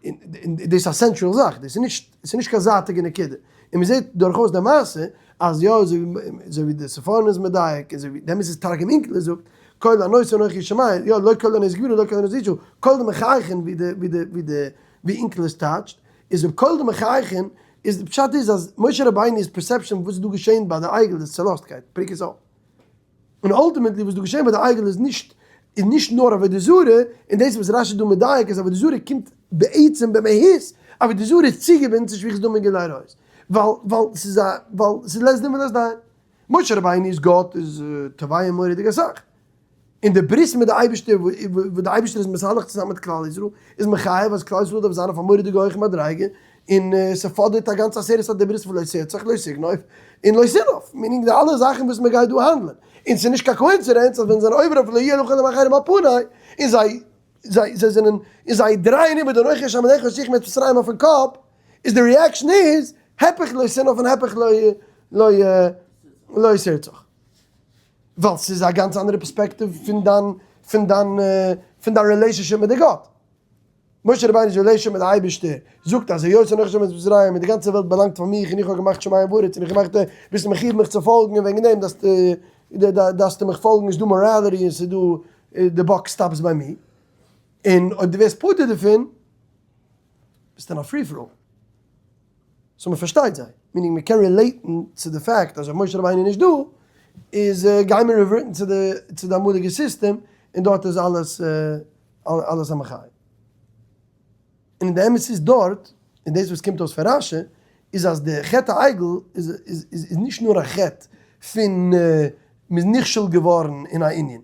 און דאס איז א central זאך, דאס איז נישט, עס איז נישט קיין זייטיגע נקודה, און מען זעט דורכאויס די מעשה אז יא, אזוי ווי די ספורנו איז מדייק, אזוי ווי דעמאלטס איז תרגום אונקלוס זאגט, כל הנושא אנכי שומע, יא, לא כל הנושא גבורה, לא כל הנושא אישו, כל דמחייכין ווי די ווי די ווי די ווי אונקלוס טייטשט, איז אויב כל דמחייכין, איז די פשט איז אז משה רבינו'ס perception וואס איז דא געשען ביי די עגל איז צעלאזטקייט, פריקת עול. און ultimately וואס דא געשען ביי די עגל איז נישט איז נישט נאר עבודה זרה, און דאס וואס רשי איז דא מדייק אז עבודה זרה קומט בעצם במהות, עבודה זרה איז צוגעבינדן צו שפיכות דמים און גילוי עריות, ווייל ווייל ס'איז א ווייל ס'איז לית דין ולית דיין. משה רבינו איז גאט איז תובע מורא'דיג אסאך. און די ברית מיט די אייבערשטער וואס די אייבערשטער איז מתהלך צוזאמען מיט כלל ישראל איז מחייב אז כלל ישראל דארף זיין אויף א מורא'דיגע הויכע מדריגה, און ס'פאדערט א גאנצע עשרת הדיברות פון לא תרצח לא תגנוב און לא תנאף, meaning די אלע זאכן וואס מ'גייט דא האנדלען, און ס'איז נישט קיין coincidence אז ווען זיי זענען עובר אויף לא יהיה לך אלקים אחרים על פני, און זיי זיי זיי זענען און זיי דרייען איבער די אנכי השם אלקיך אשר הוצאתיך ממצרים אויפן קאפ, איז די reaction איז הפך לא תנאף און הפך לא לא לא תרצח. ווייל ס'איז א גאנץ אנדערע פערספעקטיוו פון דיין פון דיין פון דיין relationship מיט די גאט. משה רבינו'ס relationship מיט די אייבערשטער זאגט אז היות אנכי השם אלקיך מצרים און די גאנצע וועלט באלאנגט פאר מיך און איך האב געמאכט שמים וארץ און איך געמאכט די ביסט מחיוב מיך צו פאלגן און וועגן דעם דארפסטו דארפסטו מיך פאלגן איז דא morality און ס'איז דא the buck stops ביי מיר און אויב דו ווערסט פטור דערפון ביסטו אין א free for all. so מ'פארשטייט זיי, meaning מ'קען relate ן צו די fact אז אויב משה רבינו איז נישט דא איז גיימיר revert ן צו די צו די אמאליגע סיסטעם און דארט איז אלעס אלעס א מחיה. און די אמת איז דארט, און דאס וואס קומט אויס פון רשי, איז אז די חטא העגל איז איז איז נישט נאר א חטא פון מ'איז נכשל געווארן אין א ענין,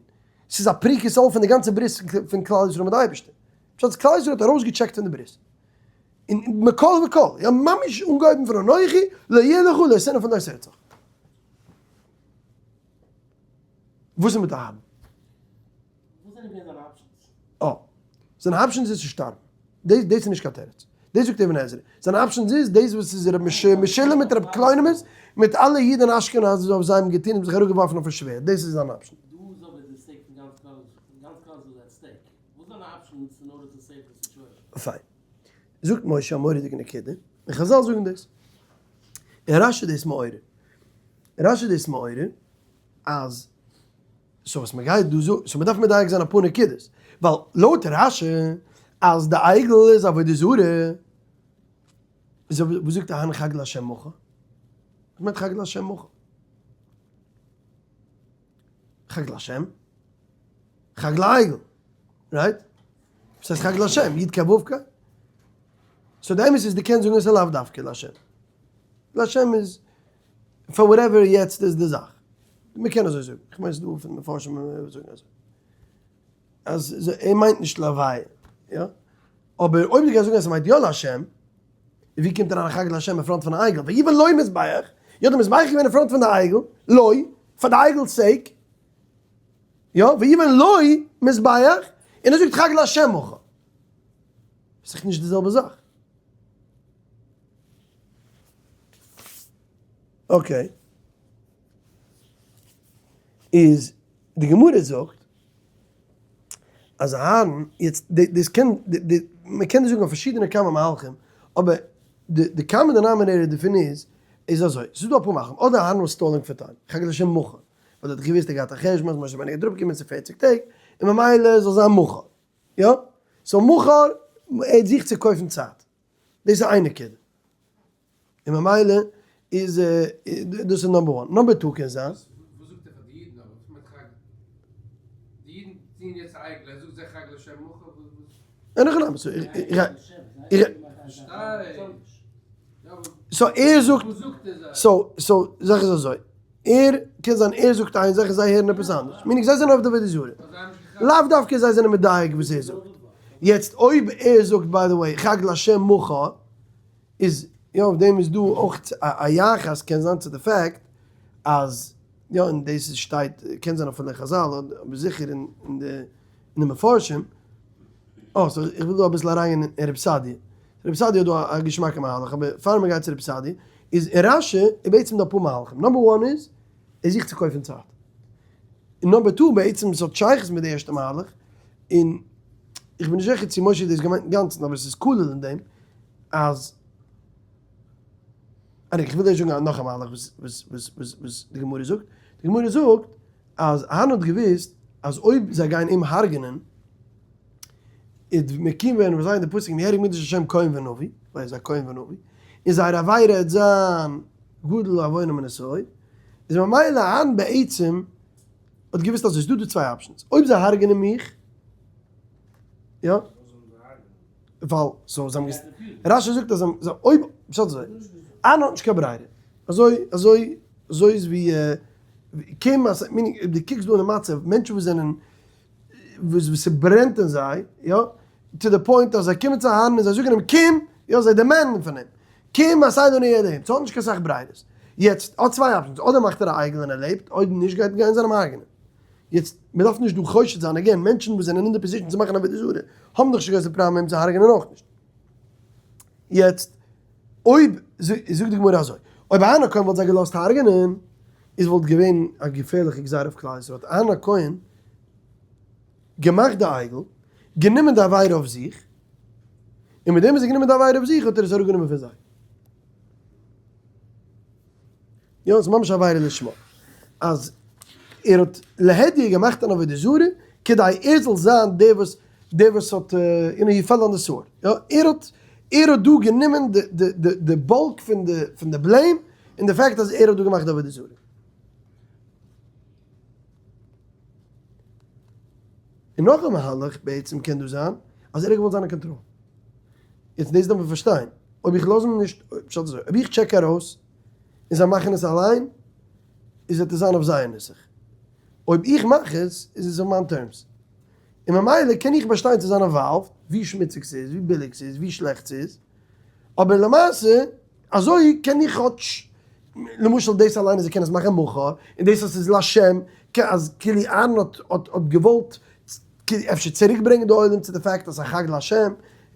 ס'איז א פריקת עול פון די גאנצע ברית פון כלל ישראל מיט די אייבערשטער. פשט אז כלל ישראל האט ארויסגעטשעקט פון די ברית. און מכל וכל, יא ממש אנגעהויבן פון אנכי, לא יהיה לך לא תנאף און לא תרצח. וואס איז מיט אהרן? וואס זענען געווען זיינע options? אה. זיינע options איז צו שטארבן. דאס דאס איז נישט קיין תירוץ. דאס זאגט אבן עזרא. זיינע options איז דאס וואס איז ר' משולם מיט ר' קלונימוס מיט אלע אידען אשכנז וואס זיי האבן געטון האבן זיך אראפגעווארפן אויפן שווערד. דאס איז זיין option. דא איז אבער די stake פון גאנץ כלל גאנץ כלל ישראל איז at stake. וואס זענען options in order to save the situation? פיין. זאגט משה א מורא'דיגע נקודה, און חזל זאגן דאס. און רשי דאס מעורר. רשי דאס מעורר אז so וואס מ'גייט דא זאגן, so מ'דארף מדייק זיין אפאר נקודות, ווייל לויט רשי אז די עגל איז עבודה זרה, איז וואס זאגט אהרן חג לה' מחר? וואס מיינט חג לה' מחר? חג להשם? חג לעגל, right? וואס הייסט חג להשם? יוד קיי וו קיי? so די אמת איז דו קענסט זאגן עס איז לאו דווקא להשם. להשם איז פאר whatever יעצט איז די זאך. מען קען אזוי זאגן. איך מיין ס'איז דא פון מפרשים וואס זאגן אזוי. אז ער מיינט נישט להוויה. יא? אבער אויב דו גייסט זאגן אז ס'מיינט יא להשם, ווי קומט אריין א חג להשם אין front פון א עגל? ויבן לו מזבח, יא די מזבח איז געווען אין front פון די עגל, לו, פאר די עגל'ס sake, יא, ויבן לו מזבח, און ער זאגט חג להשם מחר. איז דאך נישט די זעלבע זאך. okay. איז די גמרא זאגט אז אהרן, יעצט דאס קען, מען קען דאס זאגן אויף פארשידענע כמה מהלכים, אבער די common denominator דערפון איז, איז אזוי, ס'איז דא אפאר מהלכים, אדער אהרן was stalling for time, חג לשם מחר, ווייל ער האט געוואוסט ער געהאט א חשבון אז משה רבינו גייט אראפקומען צו פערציג טעג, און ממילא זאל זיין מחר, יא? so מחר, ער זוכט צו קויפן צייט, דאס איז איין נקודה. און ממילא איז דאס איז number one. number two קען זיין. וואס זאגט ער פאר די אידן אבער? וואס מיינט חג? די אידן טוען יעצט א עגל, ער זאגט זיי חג לשם מחר? אין הכי נמי, so איך so ער זאגט, so so זאך איז אזוי, ער קען זיין ער זאגט איין זאך און זיי הערן עפעס אנדערש, meaning זיי זענען אויף די עבודה זרה, לאו דווקא זיי זענען מדייק וואס ער זאגט. יעצט אויב ער זאגט by the way חג לשם מחר, איז יא אויף דעם איז דא אויך א יחס קען זיין צו די fact אז יא און דאס איז שטייט קען זיין אפילו אין חזל אבער זיכער אין די אין די מפרשים אה so איך וויל דא אביסל אריינגיין אין רב סעדיה רב סעדיה האט דא א געשמאקע מהלך אבער פאר מען גייט צו רב סעדיה איז אין רשי איז בעצם דא אפאר מהלכים number one איז ער זוכט צו קויפן צייט און number two בעצם עס האט שייכות מיט די ערשטע מהלך און איך בין נישט זיכער צו משה האט דאס געמיינט אינגאנצן אבער עס איז כולל אין דעם אז און איך וויל דיר זאגן נאך א מהלך וואס וואס וואס וואס וואס די גמרא זאגט, די גמרא זאגט אז אהרן האט געוואוסט אז אויב זיי גייען אים הרג'נען איז מקים ווערן וואס זיי אין די פסוק יהרג מקדש השם כהן ונביא, ווייל ער איז א כהן ונביא, און זייער עבירה וועט זיין גדול עוונם מנשוא, איז ממילא אהרן בעצם האט געוואוסט אז עס איז דא די צוויי options, אויב זיי הרג'נען מיך, יא. ווייל so זיי האבן רשי זאגט אז זיי אויב פשט אזוי אהרן האט נישט קיין ברירה אזוי אזוי אזוי איז ווי קום אז meaning אויב דו קוקסט דא אין די מצב מענטשן וואס זענען וואס וואס ס'ברענט אין זיי יא to the point אז זיי קומען צו אהרן און זיי זאגן אים קום יא זיי demand ן פון אים קום עשה לנו אלהים ס'האט נישט קיין סאך ברירות יעצט האט צוויי options אדער מאכט ער א עגל און ער לעבט אויב נישט גייט גייען זיי אים הרג'נען. יעצט, מען דארף נישט דא חושד זיין, again, מענטשן וואס זענען אין די position צו מאכן עבודה זרה, האבן דאך נישט גרויסע פראבלעם אים צו הרג'נען אויך נישט. יעצט, אויב, זאגט די גמרא אזוי, אויב אהרן הכהן וואלט זיי געלאזט הרג'נען, איז וואלט געווען א געפערליכע גזירה אויף כלל ישראל, האט אהרן הכהן געמאכט די עגל, גענומען די עבירה אויף זיך, און מיט דעם וואס ער האט גענומען די עבירה אויף זיך האט ער עס אראפגענומען פון זיי. יא, ס'איז ממש עבירה לשמה. אז ער האט להדיא געמאכט אן עבודה זרה, כדי ער זאל זיין דער וואס, דער וואס האט, you know, he fell on the sword. יא, ער האט, ער האט דא גענומען די, די, די, די bulk פון די, פון די blame, און די fact אז ער האט דא געמאכט די עבודה זרה. און נאך א מהלך בעצם קען דא זיין, אז ער האט געוואלט זיין אין קאנטראל. יעצט דאס דארף מען פארשטיין, אויב איך לאז אים נישט, פשט אזוי, אויב איך check ארויס, און זיי מאכן עס אליין, איז וועט עס זיין אויף זייער נוסח. אויב איך מאך עס, איז עס אויף מיין terms. און ממילא קען איך באשטיין צו זיין involved, ווי שמוציג ס'איז, ווי ביליג ס'איז, ווי שלעכט ס'איז, אבער למעשה, אזוי קען איך כאטש, למשל דאס אליין אז איך קען עס מאכן מחר, און דאס אז ס'איז לשם, אז כאילו אהרן האט האט האט געוואלט אפשר צוריק ברענגען די עולם צו די fact אז ס'איז א חג לשם,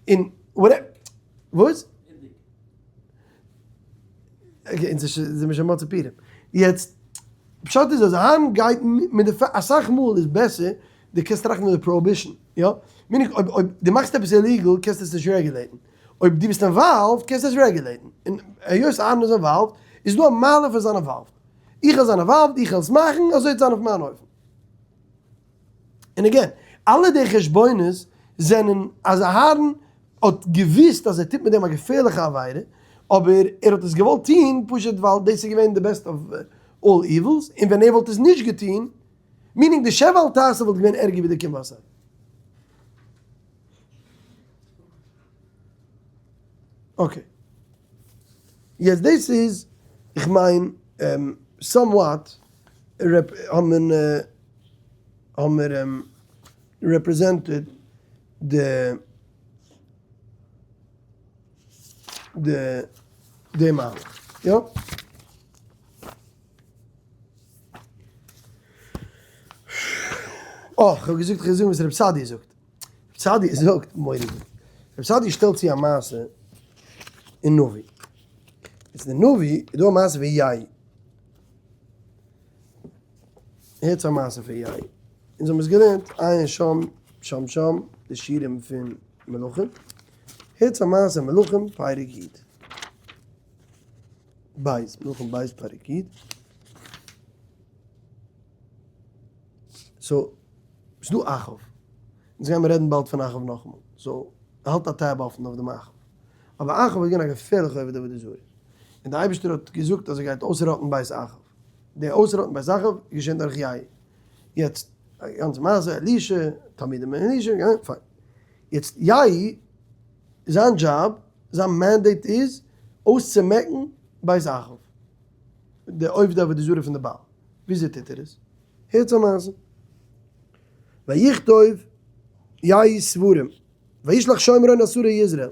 און whatever. וואס? okay, אונז זעמיר שוין מוצאי פורים. יעצט, פשט איז אז אהרן גייט מיט די אסאך מאל איז בעסער דו קענסט טראכטן מיט די prohibition, יא? meaning אויב אויב דו מאכסט עפעס illegal קענסטו עס נישט regulate ן, אויב דו ביסט involved קענסטו עס regulate ן, און היות אהרן איז involved איז דא א מעלה פון זיין involved. איך וועל זיין involved, איך וועל עס מאכן, אזוי וועט זיין אויף מיין אופן. און again, אלע די חשבונות זענען אז אהרן האט געוויסט אז ער טוט מיט דעם א געפערליכע עבירה, אבער ער האט עס געוואלט טון פשוט ווייל דאס איז געווען די best of all evils, און ווען ער וואלט עס נישט געטון Meaning די שב ואל תעשה וואלט געווען ערגער ווי די קום ועשה. Okay. יעצט דאס איז, איך מיין, somewhat האבן מיר represented די די די מהלך. יא? אה, כ'האב געזאגט כ'גיי זאגן וואס רב סעדיה זאגט. רב סעדיה זאגט מורא'דיג. רב סעדיה שטעלט צו א מעשה אין נביא. איז אין נביא איז דא א מעשה פון יי. הערטס א מעשה פון יי. אונז האבן עס געלערנט עיין שם שם שם די שיעורים פון מלכים. הערטס א מעשה מלכים פרק י'. בית, מלכים בית פרק י'. So, ס'איז דא אחאב. אונז גיימיר רעדן באלד פון אחאב נאכאמאל. So, האלט א tab אפן אויף דעם אחאב. אבער אחאב איז געווען א געפערליכע עובד עבודה זרה. און דער אייבערשטער האט געזאגט אז ער גייט אויסראטן בית אחאב. די אויסראטן בית אחאב איז געשען דורך יהוא. יעצט, א גאנצע מעשה, אלישע, תלמידים פון אלישע, פיין. יעצט יהוא, זיין דזשאב, זיין mandate איז אויסצומעקן בית אחאב. די עובדי עבודה זרה פון די בעל. וויאזוי טוט ער עס? הערטס א מעשה. ויכתוב יהוא ספרים וישלח שומרון עשרה יזרעאל.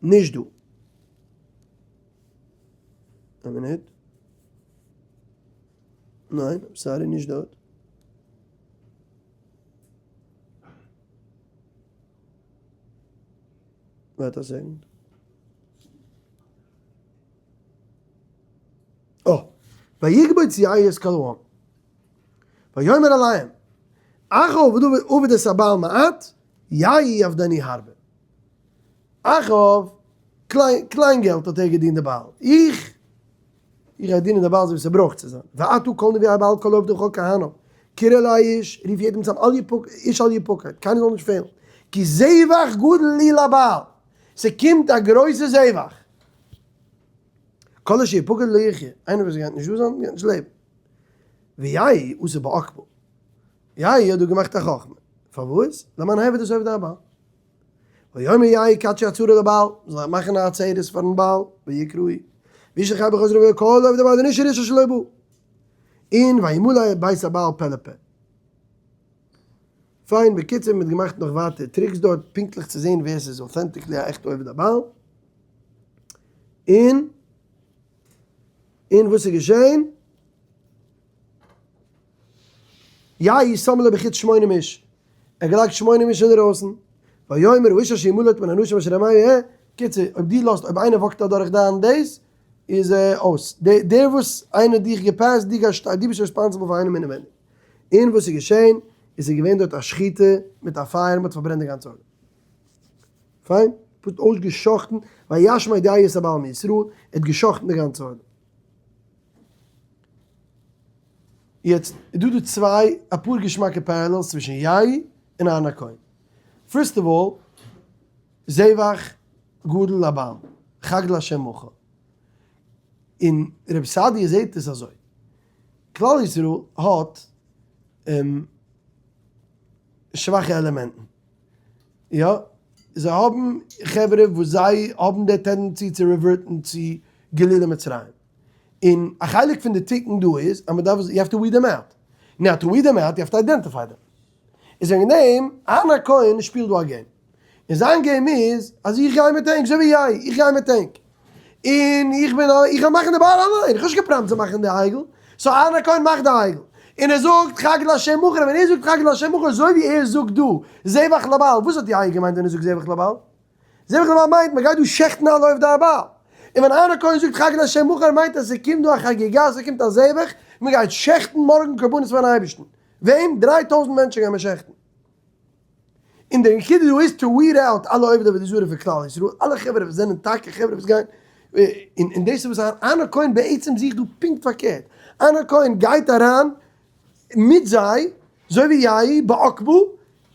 נישט דא. א מינוט. ניין, sorry, נישט דארט. Wait a second. אה, ויקבץ יהוא את כל העם. ויאמר אליהם, אחאב עבד את הבעל מעט, יהוא יעבדנו הרבה. אחאב, קליין געלט האט ער געדינט די בעל. איך, איך גיי דינען די בעל אזוי ווי ס'ברויך צו זיין. ועתה כל נביאי הבעל כל עובדי וכל כהניו. קרא אלי איש, רוף יעדעם צאם, אל יפק, איש אל יפקד, קיינער זאל נישט פעלן. כי זבח גדול לי לבעל. ס'קומט א גרויסע זבח. כל אשר יפקד לא יחיה, איינער וואס גייט נישט דא זיין גייט נישט לעבן. ויהי עשה בעקבו, יהי האט דא געמאכט א חכמה, פארוואס? למען העבד את עובדי הבעל. ויאמר יהי קדשו עצרה לבעל, מ'זאל מאכן א עצרת פארן בעל, ויקראו, וישלח יהי בחוזרו וכל עובדי הבעל ונשאר איש אשר לא בא. און וימלא בית הבעל פה לפה. פיין, בקיצור מ'האט געמאכט נאך ווייטער tricks דארט פונקטליך צו זעהן ווער ס'איז authentically א עכטע עובד הבעל. און און וואס איז געשעהן? יהוא שם לו בחוץ שמונים איש, ער האט געלייגט שמונים איש אינדערויסן, ויאמר האיש אשר ימלט מן האנשים אשר עמהם יהיה, קיצור, אויב דו לאזט, אויב איינער walk ט אדורך דיין דאס, איז ער אויס, דער וואס איינער האט דיך געפעסט, דו גייסט שטיין, דו ביסט responsible פאר איינעם אינעווייניג. און וואס איז געשעהן? עס איז געווען דארט א שחיטה מיט א פייער, מען האט פארברענט די גאנצע עולם. פיין, פשוט אויסגע'שחט'ן, וישמד יהוא את הבעל מישראל, ער האט גע'שחט'ן די גאנצע עולם. יעצט איז דא דא צוויי, אפאר געשמאקע parallels צווישן יהוא און אהרן הכהן. First of all, זבח גדול לבעל, חג לה' מחר. און רבי סעדיה זעהט עס אזוי, כלל ישראל האט שוואכע עלעמענטן, יא, זיי האבן חברה וואס זיי האבן די tendency צו revert ן צו גילולי מצרים, און א חלק פון די תיקון דא איז אז מען דארף, you have to weed them out, now to weed them out you have to identify them, איז וועגן דעם אהרן הכהן שפילט דא א game, און זיין game איז אז איך גיי מיט ענק אזוי ווי יי, איך גיי מיט ענק, און איך בין א, איך וועל מאכן די באר אליין, איך האב נישט געפראמט צו מאכן די עגל, so אהרן הכהן מאכט די עגל, און ער זאגט חג לה' מחר, ווען ער זאגט חג לה' מחר אזוי ווי ער זאגט דא זבח לבעל, וואס האט יי געמיינט ווען ער זאגט זבח לבעל? זבח לבעל מיינט מען גייט דא שעכטן אלע עובדי הבעל, און ווען אהרן הכהן זאגט חג לה' מחר מיינט אז ס'קומט דא א חגיגה, ס'קומט א זבח, מען גייט שעכטן מארגן קרבנות פארן אייבערשטן, וועם? 3000 מענטשן גייען מען שעכטן. און די נקודה דא איז to weed out אלע עובדי עבודה זרה פון כלל ישראל, אלע חברה וואס זענען טאקע חברה וואס גייען, און דאס איז וואס אהרן הכהן בעצם זוכט דא פונקט פארקערט, אהרן הכהן גייט אריין מיט זיי, אזוי ווי יהוא בעקבו,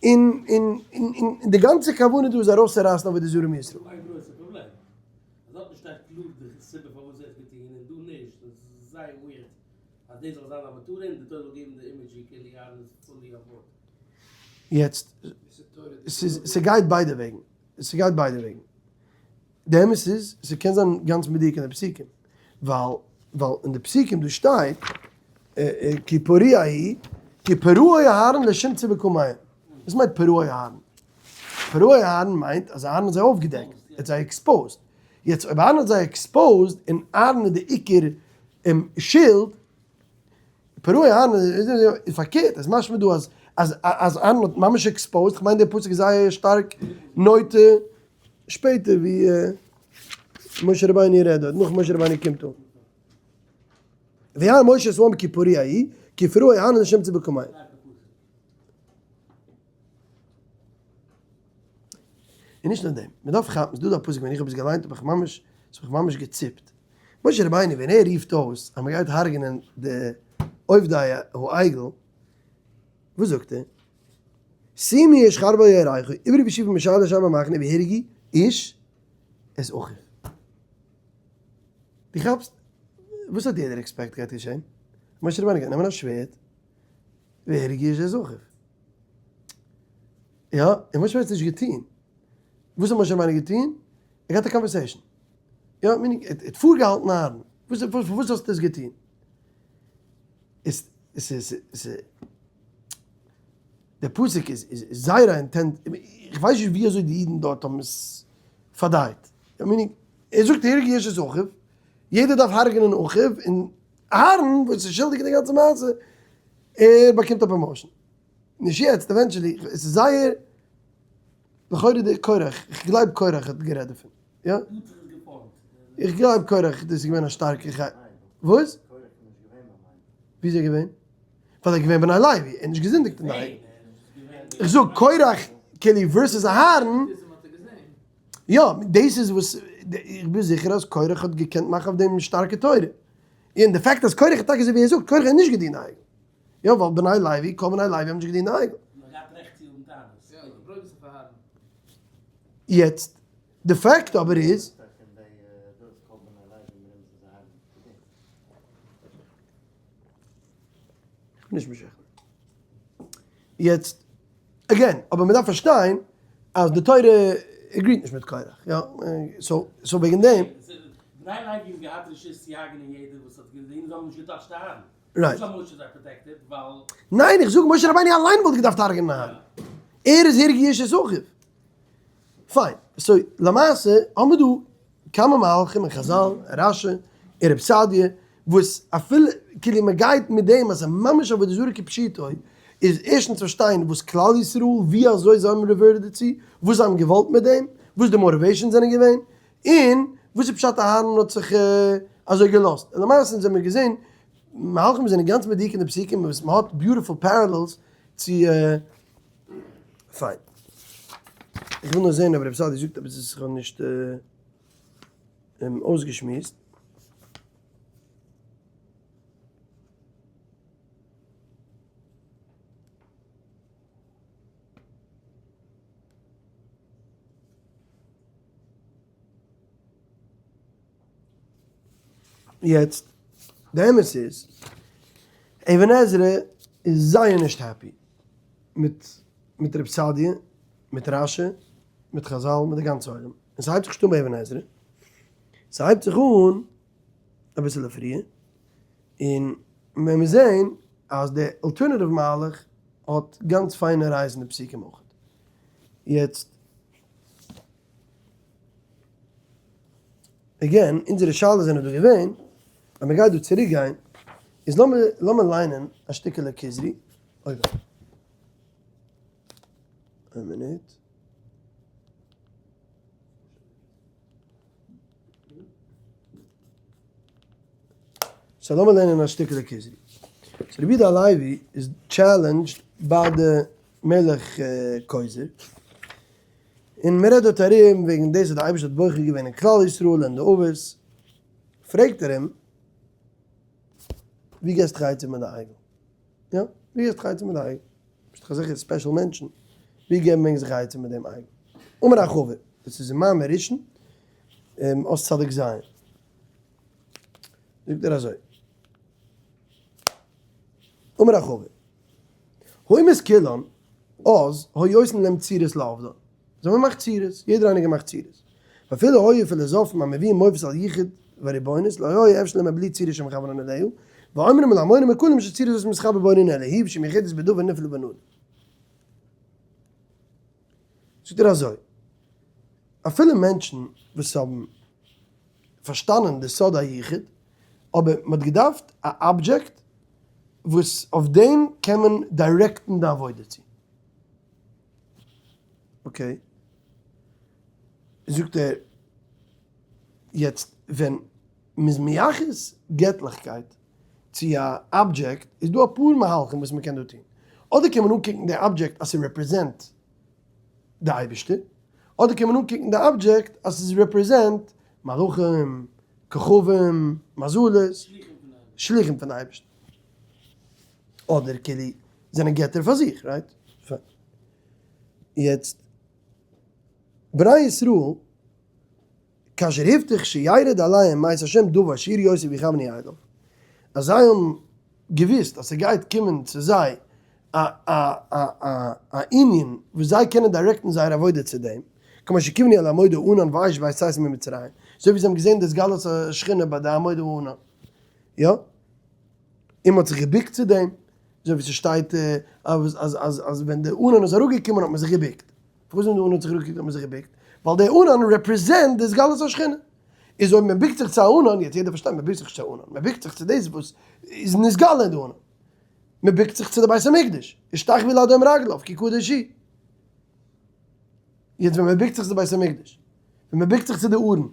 און און און די גאנצע כוונה דא איז ארויסצורייסן עבודה זרה מישראל. איין גרויסע פראבלעם, אז דארט שטייט קלאר די סיבה פארוואס ער האט געטון און דא נישט, דאס איז זייער weird. אז דאס זאל זיין א מטרה און די תורה זאל געבן די image ווי כאילו אהרן איז fully on board. יעצט, ס'איז, ס'גייט ביידע וועגן, ס'גייט ביידע וועגן. די אמת איז, ס'קען זיין גאנץ מדויק אין די פסוקים, ווייל ווייל אין די פסוקים דא שטייט כי פרוע הוא, כי פרעו אהרן לשמצה בקמיהם. וואס מיינט פרעו אהרן? פרעו אהרן מיינט אז אהרן האט זיי אויפגעדעקט, ער האט זיי exposed. יעצט אויב אהרן האט זיי exposed און אהרן איז די עיקר שולד, פרעה אהרן איז פארקערט, איז משמע דא אז אז אז אהרן האט ממש exposed, כ'מיין דער פסוק איז זייער שטארק נוטה שפעטער ווי משה רבינו רעדט דארט, נאך משה רבינו קומט אן. וירא משה את העם כי פרוע הוא, כי פרעה אהרן לשמצה בקמיהם. און נישט נאר דעם, מען דארף כאפן, ס'דא דא א פסוק ווען איך האב עס געליינט האב איך ממש, ס'האט מיך ממש געציפט. משה רבינו ווען ער רופט אויס אז מען גייט הרג'נען די עובדי העגל, וואס זאגט ער? שימו איש חרבו על ירכו, עברו ושובו משער לשער במחנה והרגו איש את אחיו. דו כאפסט? וואס האט יעדער expect גייט געשען? משה רבינו גייט נעמען א שווערד והרגו איש את אחיו. יא, און משה רבינו האט עס נישט געטון. וואס האט משה רבינו געטון? ער געהאט א conversation. יא, meaning, ער האט פארגעהאלטן אהרן. וואס, פארוואס האסטו עס געטון? איז, עס איז, עס איז, דער פסוק איז, איז זייער א intense, איך ווייס נישט ווי אזוי די אידן דארט האבן עס פארדייט. יא, meaning, ער זאגט הרגו איש את אחיו, יעדער דארף הרג'נען אחיו, און אהרן וואס איז שולדיג אין די גאנצע מעשה, ער באקומט א promotion. נישט יעצט, eventually, עס איז זייער, לכאורה די קורח, איך גלייב קורח האט גערעדט דערפון, יא? איך גלייב קורח, דאס איז געווען א שטארקע ח. וואס? ווי איז ער געווען? ווייל ער איז געווען בני לוי, ער האט נישט געזינדיגט אין די עגל. איך זאג קורח כאילו versus אהרן, יא, דאס איז וואס, איך בין זיכער אז קורח האט געקענט מאכן אויף דעם שטארקע תורה. און די fact אז קורח איז טאקע אזוי ווי ער זאגט, קורח האט נישט געדינט די עגל. יא ווייל בני לוי, כל בני לוי האבן נישט געדינט די עגל. יעצט, די fact אבער איז. נישט משכנע. יעצט, again, אבער מען דארף פארשטיין אז די תורה agree ט נישט מיט קורח, יא, so, so וועגן דעם. בני לוי האבן געהאט רשות צו הרג'נען יעדער וואס האט געזינדיגט, זיי האבן נישט געטאטשט אהרן. Right. ניין איך זאג משה רבינו אליין וואלט געדארפט הרג'נען אהרן. ער איז הרגו איש את אחיו. פיין. So למעשה האמיר דא כמה מהלכים אין חזל, רשי, און רב סעדיה, וואס אפילו כאילו מען גייט מיט דעם אז ס'איז ממש עבודה זרה כפשוטו, איז ערשטנס פארשטיין וואס כלל ישראל ווי אזוי זיי האבן reverted דערצו, וואס זיי האבן געוואלט מיט דעם, וואס די motivations זענען געווען, און וואס איז פשט אהרן האט זיך אזוי געלאזט. און למעשה אונז האמיר געזען מהלכים זענען גאנץ מדויק אין די פסוקים וואס מען האט beautiful parallels צו פיין. איך וויל נאר זען אויב רבי סעדי' זאגט עפעס וואס איך האב נישט אויסגעשמועסט. יעצט, די אמת איז, אבן עזרא איז זייער נישט happy מיט מיט רב סעדיה, מיט רשי, מיט חזל, מיט די גאנצע עולם. און ס'הייבט זיך נישט אן ביי אבן עזרא, ס'הייבט זיך אן אביסעלע פריער, און מען מוז זען אז די alternative מהלך האט גאנץ פיינע ראיות אין די פסוקים אויך. יעצט. Again, אונזערע שאלות זענען דא געווען, אז מען גייט דא צוריק גיין, איז לאמיר לאמיר ליינען א שטיקעלע כוזרי, אוי וויי. איין מינוט. So לאמיר לערנען א שטיקעלע כוזרי. So רבי יהודה הלוי איז challenged ביי די מלך כוזר. און מען רעדט דארט ארום וועגן דאס אז די אייבערשטער האט בוחר געווען אין כלל ישראל און די אבות, פרעגט ער אים, ווי געסטו דיך עצה מיט די עגל? יא, ווי געסטו דיך עצה מיט די עגל? ביסט דאך אזעלכע special מענטשן, ווי געבן מענק זיך עצה מיט דעם עגל? אמר אחאב, דאס איז אין מאמר ראשון, אות צדיק ז', זאגט ער אזוי. אמר רחבה, האומות כולן אז היו עושין להם צורות לעבדן, זיי האבן געמאכט צורות, יעדער איינער האט געמאכט צורות, ואפילו היו פילאזאפן המביאים מופת על יחוד וריבונות לא היה אפשר להם בלי צורות שמכוונין אליה, ואומרים להמונים הכולים שצורות זאת מתחבר באורין אליה היא ושמיוחדת בדבר נפלא ונדיר. זאגט ער אזוי, אפילו מענטשן וואס האבן פארשטאנען די סוד היחוד, אבער מען האט געדארפט א אבדזשעקט וואס אויף דעם קען מען direct ן די עבודה צו. okay. זאגט ער, יעצט ווען מ'איז מייחס געטליכקייט צו א אבדזשעקט, איז דא אפאר מהלכים וואס מ'קען דא טון. אדער קען מען אנקוקן די אבדזשעקט אז ס'רעפרעזענט די אייבערשטער, אדער קען מען אנקוקן די אבדזשעקט אז ס'איז רעפרעזענט מלאכים, כוכבים, מזלות, שליחים פון די אייבערשטער. אדער כאילו זענען געטער פאר זיך, right? פיין. יעצט, בני ישראל, כאשר הבטיח שירד עליהם מאת השם דבר שיראו אותו ויכוונו אליו, אז זיי האבן געוואוסט אז ס'גייט קומען צו זיי א א א א א ענין וואס זיי קענען direct ן זייער עבודה צו דעם, כמו שכיוונו אל עמוד הענן והאש בעת צאתם ממצרים, אזוי ווי זיי האבן געזען די התגלות השכינה ביי די עמוד הענן, יא? און מ'האט זיך געבוקט צו דעם, אזוי ווי ס'שטייט אז אז אז אז ווען די ענן איז אראפגעקומען האט מען זיך געבוקט. פארוואס ווען די ענן האט זיך אראפגעקוקט האט מען זיך געבוקט? ווייל די ענן רעפרעזענט די התגלות השכינה. איז אויב מען בוקט זיך צו א ענן, יעצט יעדער פארשטייט מען בוקט זיך נישט צו א ענן, מען בוקט זיך צו דאס וואס איז נתגלה אין די ענן. מען בוקט זיך צו די בית המקדש, השתחוו לאדון רגליו כי קדוש הוא. יעצט ווען מען בוקט זיך צו די בית המקדש, ווען מען בוקט זיך צו די ארון,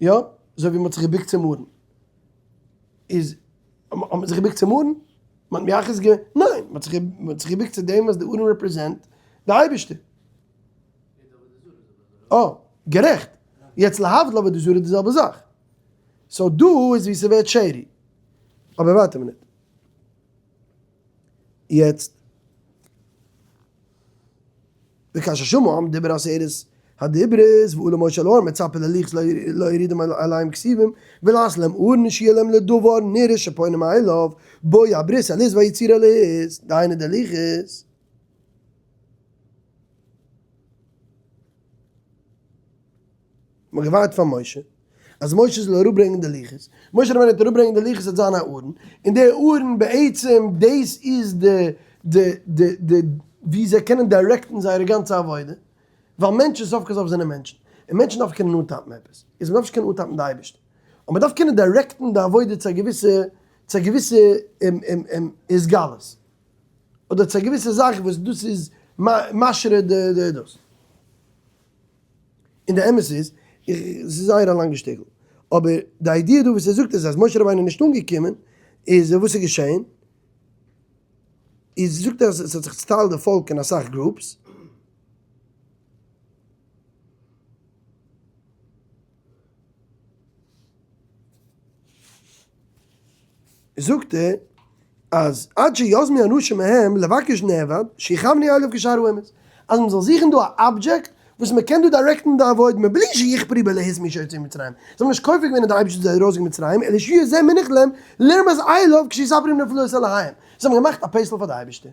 יא, אזוי ווי מען האט זיך געבוקט צום ארון, איז האט מען זיך געבוקט צום ארון? מען האט מייחס געווען? ניין, מען האט זיך מען האט זיך געבוקט צו דעם וואס די ארון רעפרעזענט די אייבערשטער. אה, גערעכט. יעצט להבדיל עבודה זרה איז די זעלבע זאך. so דא איז ווי ס'ווערט shady. אבער ווארט א מינוט. יעצט. וכאשר שמעו העם דיבור עשרת הדיברות ועלה משה אל ההר מצפה ללוחות להורידם עליהם כתובים ולעשות להם ארון שיהיה להם לדבר נראה שפונים אליו בו הברית אלהית והיצירה אלהית דהיינו די לוחות. מ'האט געווארט פאר משה אז משה זאל אראפברענגען די לוחות, משה רבינו וועט אראפברענגען די לוחות וועט זיין א ארון, און די ארון בעצם דאס איז די די די די ווי זיי קענען direct ן זייערע גאנצע עבודה, ווייל מענטשן סוף כל סוף זענען מענטשן, און מענטשן דארפן קענען אנטאפן עפעס, איז מ'דארף נישט קענען אנטאפן די אייבערשטער, אבער מ'דארף קענען direct ן די עבודה צו א געוויסע צו א געוויסע התגלות, אדער צו א געוויסע זאך וואס דאס איז משרה די די דאס. און די אמת איז, איך, ס'איז זייער א לאנגע שטיקל, אבער די idea דא וואס ער זאגט איז אז משה רבינו איז נישט אנגעקומען, איז וואס איז געשען? איז זאגט ער אז עס האט זיך צוטיילט די פאלק אין אסאך groups, זאגט ער אז עד שיזמו אנשים מהם לבקש נעבד שיכוונו אליו כשאר האומות, אז מען זאל זוכן דא א אבדזשעקט וואס מען קען דא direct ן די עבודה מבלי שיכפרו באלהות מי שהוציאם ממצרים, זיי האבן נישט כופר געווען אין די אייבערשטער זיי ארויסגעגעבן מצרים, אלא שיהיה זה מונח להם לרמוז אליו כשיספרו נפלאות אלהיהם, זיי האבן געמאכט א פסל פאר די אייבערשטער,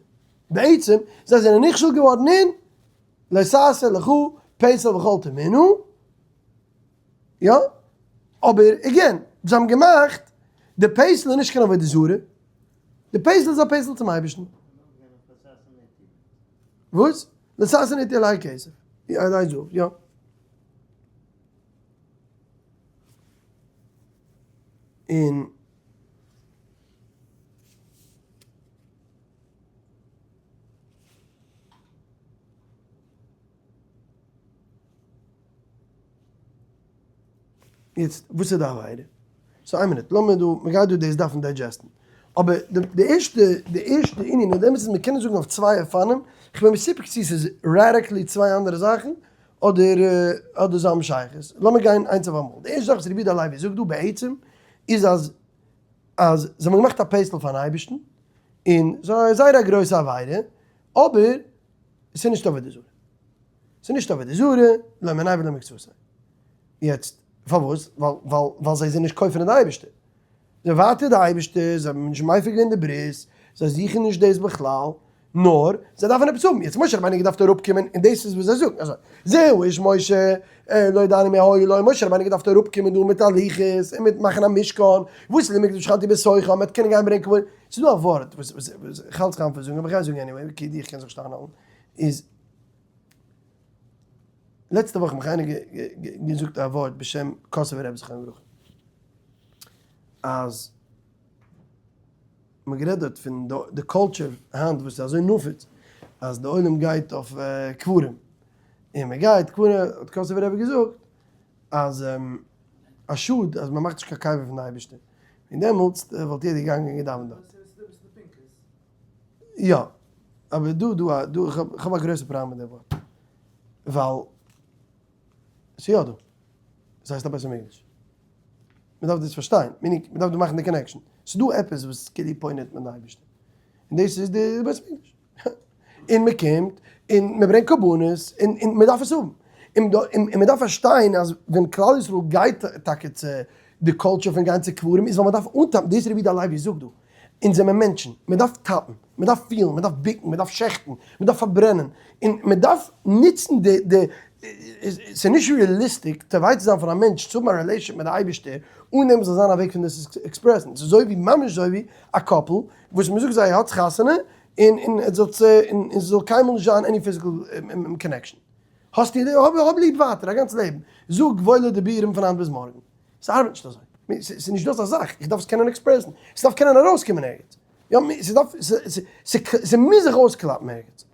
בעצם זיי זענען נכשל געווארן אין לא תעשה לך פסל וכל תמונה. יא, אבער again, זיי האבן געמאכט די פסל איז נישט קיין עבודה זרה, די פסל איז א פסל צום אייבערשטן. וואס? לששון אתי אלהי כסף, אלהי זהב, יא. און. יעצט וואס איז די עבירה? so איין מינוט, לאמיר דא, מ'גייט דא דאס דארפן digest ן. אבער די ערשטע, די ערשטע ענין, און די אמת איז מ'קען עס זאגן אויף צוויי אופנים, כ'בין מסופק צו ס'איז radically צוויי אנדערע זאכן, אדער אדער זיי האבן שייכות. לאמיר גיין איינס אויף אמאל. די ערשטע זאך וואס רבי יהודה הלוי זאגט דא בעצם, איז אז אז זיי האבן געמאכט א פסל פארן אייבערשטן, און ס'איז זייער א גרויסע עבירה, אבער ס'איז נישט עבודה זרה. ס'איז נישט עבודה זרה, לא מיניה ולא מקצתיה. יעצט, פארוואס? ווייל ווייל ווייל זיי זענען נישט כופר אין די אייבערשטער. זיי ווייטער די אייבערשטער, זיי האבן נישט מפר געווען די ברית, זיי זוכן נישט דאס בכלל, נאר זיי דארפן עפעס האבן, יעצט משה רבינו האט געדארפט אראפקומען, און דאס איז וואס זיי זאגן, אזוי, זהו איש משה, לא ידענו מי היה לו, משה רבינו האט געדארפט אראפקומען דא מיט א לוחות, און מיט מאכן א משכן, וואס איז די מקדש ושכנתי בתוכם, מען וועט קענען גיין ברענגען כבוד, ס'איז דא א ווארט וואס וואס איך האלט זיך איין פון זאגן, אבער איך גיי זאגן anyway, כאילו איך קען זיך נישט איינהאלטן, איז, לעצטע וואך האט מיך איינער געזאגט א ווארט בשם קאסובער רבי זכרונו לברכה, אז מ'האט גערעדט דארט פון די culture היינט וואס איז אזוי נפוץ אז די עולם גייט אויף קברים, און מען גייט קברים האט קאסובער רבי געזאגט אז א שאד אז מען מאכט נישט קיין קבר פון די אייבערשטער, און דעמאלטס וואלט יעדער געגאנגען און געדאווענט דארט. יא, אבער דא דא דא איך האב א גרויסע פראבלעם מיט די ווארט, ווייל ס'איז יא דא, ס'הייסט א בית המקדש. מ'דארף דאס פארשטיין, meaning מ'דארף דא מאכן די connection. ס'איז דא עפעס וואס כאילו פוינעט מיט די אייבערשטער, און דאס איז די בית המקדש. און מ'קומט און מ'ברענגט קרבנות, און און מ'דארף עס האבן. און און מ'דארף פארשטיין אז ווען כלל ישראל גייט טאקע צו די culture פון גיין צו קברים איז ווייל מ'דארף אנטאפן, דאס רבי יהודה הלוי זאגט דא, אונז זעמער מענטשן, מ'דארף טאפן, מ'דארף פילן, מ'דארף בוקן, מ'דארף שעכטן, מ'דארף פארברענען, און מ'דארף נוצן די די, ס'איז נישט realistic תובע צו זיין פון א מענטש צו האבן א relationship מיט די אייבערשטער אן דעם זאל זיין א וועג פון דאס express ן, ס'איז אזוי ווי ממש אזוי ווי א couple וואס מ'זאגט זיי האטס חתונה און און עטס זאלטס און ס'זאל קיינמאל נישט זיין any physical connection, האסטו האב ליב ווייטער א גאנץ לעבן, זאג וואוילע דיבורים פון היינט ביז מארגן. ס'ארבעט נישט אזוי. ס'איז נישט דא אזא זאך. איך דארף עס קענען express ן. ס'דארף קענען ארויסקומען ערגעץ. יא, ס'דארף, ס'מוז זיך אויסקלאפן ערגעץ.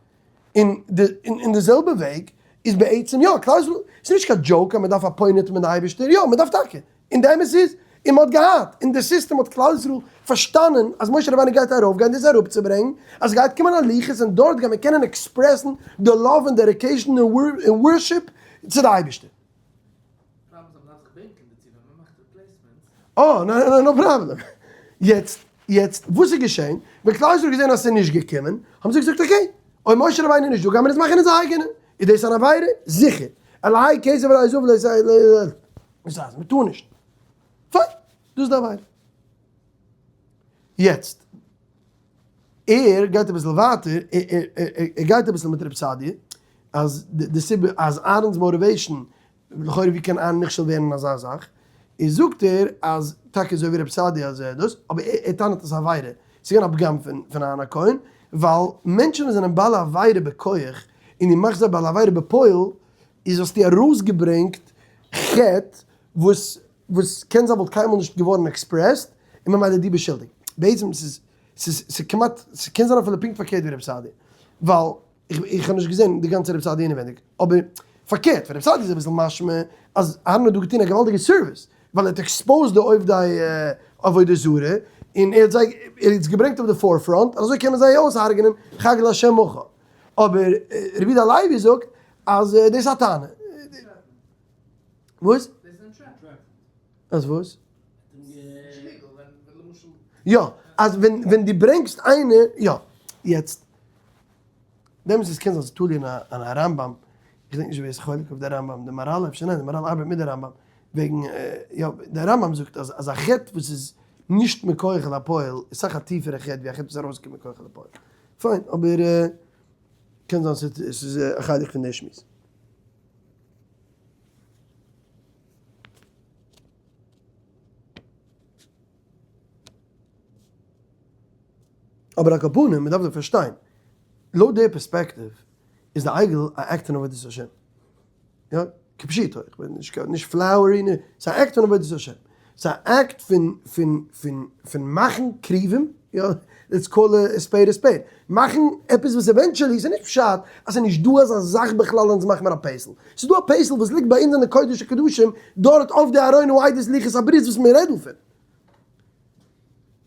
און די, אין די זעלבע וועג איז בעצם יא, כלל ישראל, ס'איז נישט קיין joke אז מ'דארף א פוינעט מיט די אייבערשטער, יא, מ'דארף טאקע. און די אמת איז, און מ'האט געהאט, אין די סיסטעם האט כלל ישראל פארשטאנען אז משה רבינו גייט ארויפגיין דאס אראפצוברענגן, אז ס'גייט קומען א לוחות און דארט גייט מען קענען express ן די love און dedication און worship צו די אייבערשטער. אה, ניין ניין no problem. יעצט, יעצט, וואס איז געשען? ווען כלל ישראל האט געזען אז ס'איז נישט געקומען, האבן זיי געזאגט okay, אויב משה רבינו איז נישט דא גיימיר עס מאכן אונזער אייגענע. איז דאס אן עבירה? זיכער. אלהי כסף אלהי זהב לא יעשה, מ'טאר נישט. פיין, דאס איז די עבירה. יעצט, ער גייט אביסל ווייטער, ער גייט אביסל מיט רב סעדיה, אז די סיבה אז אהרן'ס motivation, לכאורה ווי קען אהרן נכשל ווערן אין אזא זאך, איז זאגט ער אז טאקע אזוי ווי רב סעדיה אז ער דאס, אבער ער טענה'ט אז ס'איז עבירה, ס'איז געווען א פגם פון אהרן הכהן, ווייל מענטשן וואס זענען בעלי עבירה בכח, און דו מאכסט זיי בעלי עבירה בפועל, איז האסטו ארויסגעברענגט חטא וואס וואס קען זיין וואלט קיינמאל נישט געווארן expressed, און ממילא דו ביסט שולדיג. בעצם ס'איז ס'איז ס'איז כמעט ס'קען זיין אפילו פונקט פארקערט ווי רב סעדיה, ווייל איך איך האב נישט געזען די גאנצע רב סעדיה אינעווענדיג, אבער פארקערט פון רב סעדיה איז אביסל משמע אז אהרן האט דא געטון א געוואלדיגע service, ווייל ער האט exposed די עובדי עבודה זרה, און ער האט זיי ער האט עס געברענגט אויף די forefront, אזוי קען מען זיי אויסהרג'נען חג לה' מחר. אבער רבי יהודה הלוי זאגט אז דאס איז א טענה. וואס? אז וואס? יא, אז ווען ווען דו ברענגסט איינער, יא, יעצט, דעמאלטס איז קען זיין ס'איז תלוי אין א רמב ם, איך געדענק נישט ווער איז חולק אויף די רמב ם, די מהרל אפשר, ניין די מהרל ארבעט מיט די רמב ם, וועגן, יא, די רמב ם זאגט אז אז א חטא וואס איז נישט מכח אל הפועל איז סאך א טיפערע חטא ווי א חטא וואס איז ארויסגעקומען מכח אל הפועל. פיין, אבער קען זיין ס'איז א חלק פון די שמועס. אבער על כל פנים, מ'דארף דאך פארשטיין, לויט די פערספעקטיוו איז די עגל א אקט פון עבודת השם. יא, כפשוטו, איך בין נישט קיין, נישט flowery, ס'איז א אקט פון עבודת השם. ס'איז א אקט פון פון פון פון מאכן כרובים, יא, let's call a spade a spade, מאכן עפעס וואס eventually, ס'איז נישט פשט אז ס'איז נישט דא אזא זאך בכלל אונז מאכן מיר א פסל. ס'איז דא א פסל וואס ליגט ביי אונז אין די קודש הקדשים, דארט אויף די ארון העדות לוחות הברית וואס מיר רעדן פון.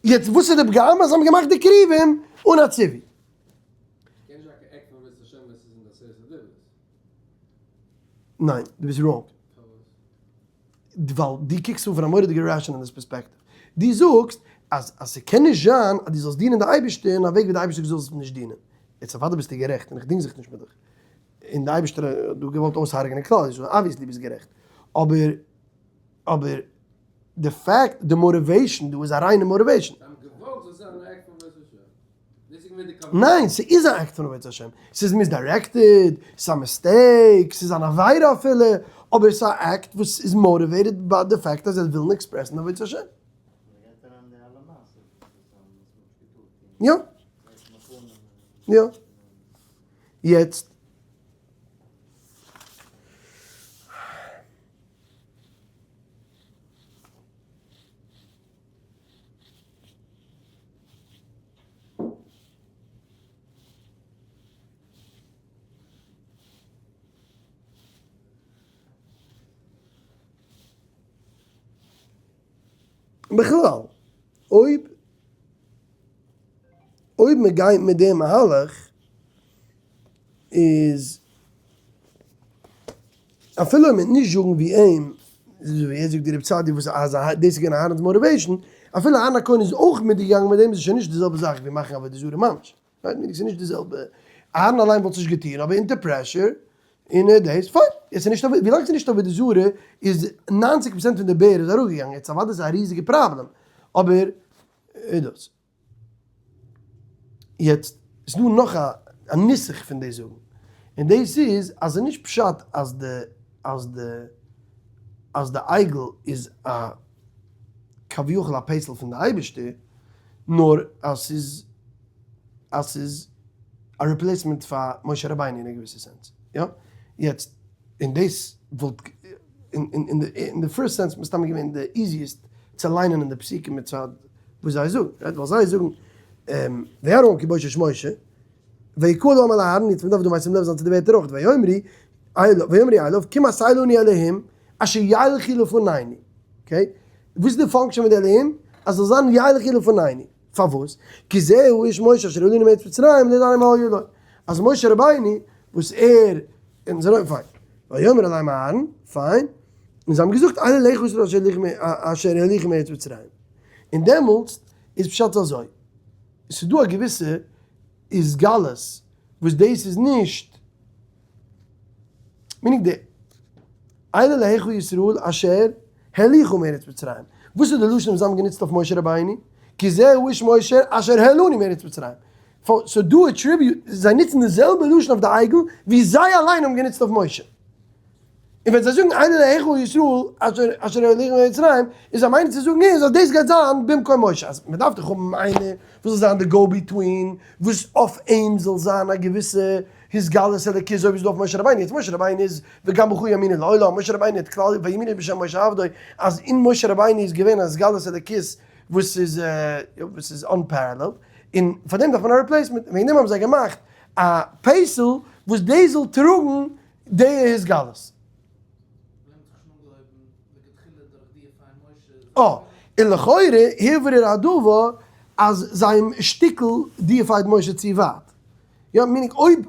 יעצט וואס איז די פגם אז זיי האבן געמאכט די כרובים אן א ציווי? קען נישט זיין קיין אקט פון עבודת השם ווען ס'איז אין די עשרת הדיברות. ניין, דו ביסט wrong. ווייל דו קוקסט אן פון א מורא'דיגע rationalist פערספעקטיוו. דו זאגסט אז אז ס'קען נישט זיין אז דו זאלסט דינען די אייבערשטער אין א וועג ווי די אייבערשטער זאגט זאלסט נישט דינען. יעצט אוודאי ביסטו גערעכט און איך דינג זיך נישט מיט דיך. און די אייבערשטער האט דא געוואלט אויסהרג'נען כלל ישראל, obviously ביסט גערעכט. אבער אבער. די fact, די motivation דא איז א ריינע motivation. זיי האבן געוואלט זאל זיין א עקט פון עבודת השם. דאס איז געווען די כוונה. ניין, ס'איז א עקט פון עבודת השם. ס'איז misdirected, ס'איז א mistake, ס'איז אן עבירה אפילו, אבער ס'איז א עקט וואס איז motivated ביי די fact אז זיי ווילן express ן עבודת השם. יא. יא. יעצט. בכלל, אויב אויב מען גייט מיט די מהלך איז אפילו אויב מען וועט נישט זאגן ווי אים, ווי ער זאגט די רב סעדי' וואס אז דאס איז געווען אהרן'ס motivation, אפילו אהרן הכהן איז אויך מיטגעגאנגען מיט דעם איז עס שוין נישט די זעלבע זאך ווי מאכן עבודה זרה ממש. ס'איז נישט די זעלבע, אהרן אליין וואלט עס נישט געטון אבער אונטער pressure און דאס, פיין, יעצט איז נישט ווי לאנג ס'איז נישט עבודה זרה איז 90 פראצענט פון די בער איז אראפגעגאנגען, יעצט אוודאי איז א ריזיגע פראבלעם אבער דאס. יעצט איז דא נאך א נוסח פון דאס זאגן, און דאס איז אז ס'איז נישט פשט אז די אז די אז די עגל איז א כביכול א פסל פון די אייבערשטער, נאר אז ס'איז אז ס'איז א replacement פאר משה רבינו אין א געוויסע sense, יא? יעצט, און דאס וואלט אין די first sense מסתמא געווען די easiest צו ליינען אין די פסוקים מצד וואס זיי זאגן, right? ווייל זיי זאגן ויראו כי בושש משה, ויקהל העם אל אהרן, יעצט מ'דארף דא משים לב זיין צו די ווערטער אויך, ויאמרו אליו קום עשה לנו אלהים אשר ילכו לפנינו, okay? וואס איז די function פון די אלהים? אז זאל זיין ילכו לפנינו, פארוואס? כי זה האיש משה אשר העלנו מארץ מצרים לא ידענו מה היה לו, אז משה רבינו וואס ער, און זיי פיין, ויאמר אליהם אהרן, פיין, און זיי האבן געזאגט אלה אלהיך ישראל אשר העלוך מארץ מצרים, און דעמאלטס איז פשט אזוי, ס'איז דא א געוויסע התגלות וואס דאס איז נישט, meaning די אלה אלהיך ישראל אשר העלוך מארץ מצרים, וואס איז די לשון וואס זיי האבן גענוצט אויף משה רבינו? כי זה האיש משה אשר העלנו מארץ מצרים. so דא attribute, זיי נוצן די זעלבע לשון אויף די עגל ווי זיי אליין האבן גענוצט אויף משה. און ווען זיי זאגן אלה אלהיך ישראל אשר העלוך מארץ מצרים, איז זיי מיינען צו זאגן איז אז דאס גייט זיין במקום משה, אז מען דארף דאך האבן איינער וואס זאל זיין די go between, וואס אויף אים זאל זיין א געוויסע התגלות אלוקית אזוי ווי ס'איז דא אויף משה רבינו, יעצט משה רבינו איז וגם בך יאמינו לעולם, משה רבינו האט כלל ויאמינו בשם משה עבדו, אז אין משה רבינו איז געווען א התגלות אלוקית וואס איז וואס איז unparalleled, און פאר דעם דארף מען א replacement, וועגן דעם האבן זיי געמאכט א פסל וואס דאס זאל טראגן די התגלות. אה, און לכאורה הוברר הדבר אז זיי שטיקל deified משה צו ווייט. יא, meaning אויב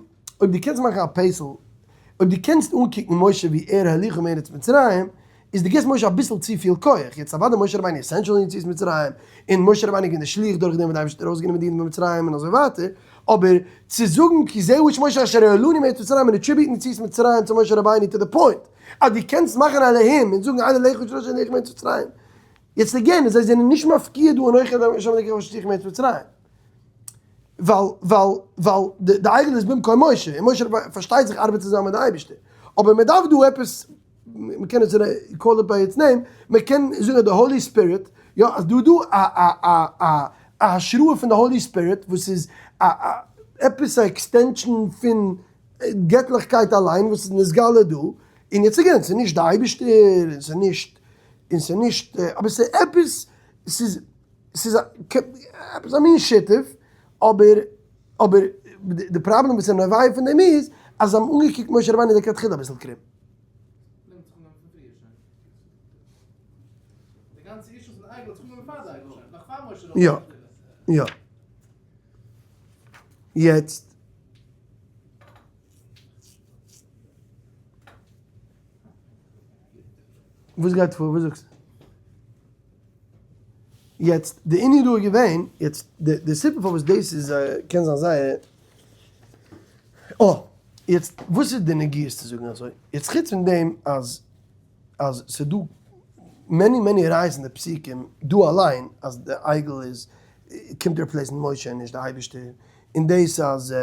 אויב דו קענסט מאכן א פסל, אויב דו קענסט אנקוקן משה ווי ער העלוך מארץ מצרים, איז דו גיבסט משה אביסל צופיל כח, יעצט אוודאי משה רבינו איז essential אין יציאת מצרים, און משה רבינו איז געווען דער שליח דורך דעם וואס די אייבערשטער האט ארויסגענומען די אידן פון מצרים און אזוי ווייטער, אבער צו זאגן כי זה האיש משה אשר העלנו מארץ מצרים און attribute ן יציאת מצרים צו משה רבינו to the point אז דו קענסט מאכן אלהים און זאגן אלה אלהיך ישראל אשר העלוך מארץ מצרים, יעצט again זיי זענען נישט מפקיר דא אנכי ה' אלקיך אשר הוצאתיך מארץ מצרים, ווייל ווייל ווייל די עגל איז במקום משה, און משה פארשטייט זיך ארבעט צוזאמען מיט די אייבערשטער, אבער מען דארף דא עפעס מען קען עס call it by its name, מען קען זאגן אז די Holy Spirit, יא, אז דא דא א א א א א השראה פון די Holy Spirit וואס איז א א עפעס א extension פון געטליכקייט אליין וואס איז נתגלה דא, און יעצט again, ס'איז נישט די אייבערשטער, און ס'איז נישט, און ס'איז נישט, אבער ס'איז עפעס, ס'איז, ס'איז א, עפעס א מין שיתוף, אבער, אבער די פראבלעם וואס איז נובע פון דעם איז, אז זיי האבן אנגעקוקט משה רבינו לכתחילה אביסל קרום. יא, יא. יעצט. וואס גייט פאר? וואס זאגסטו? יעצט, די ענין דא איז געווען, יעצט, די סיבה פארוואס דאס איז קען זיין זייער, אה, יעצט, וואס איז די נגיעות צו זאגן אזוי? יעצט חוץ פון דעם אז אז ס'איז דא. many many ראיות אין די פסוקים דא אליין אז די עגל איז קומט replace ן משה און נישט די אייבערשטער, און דאס אז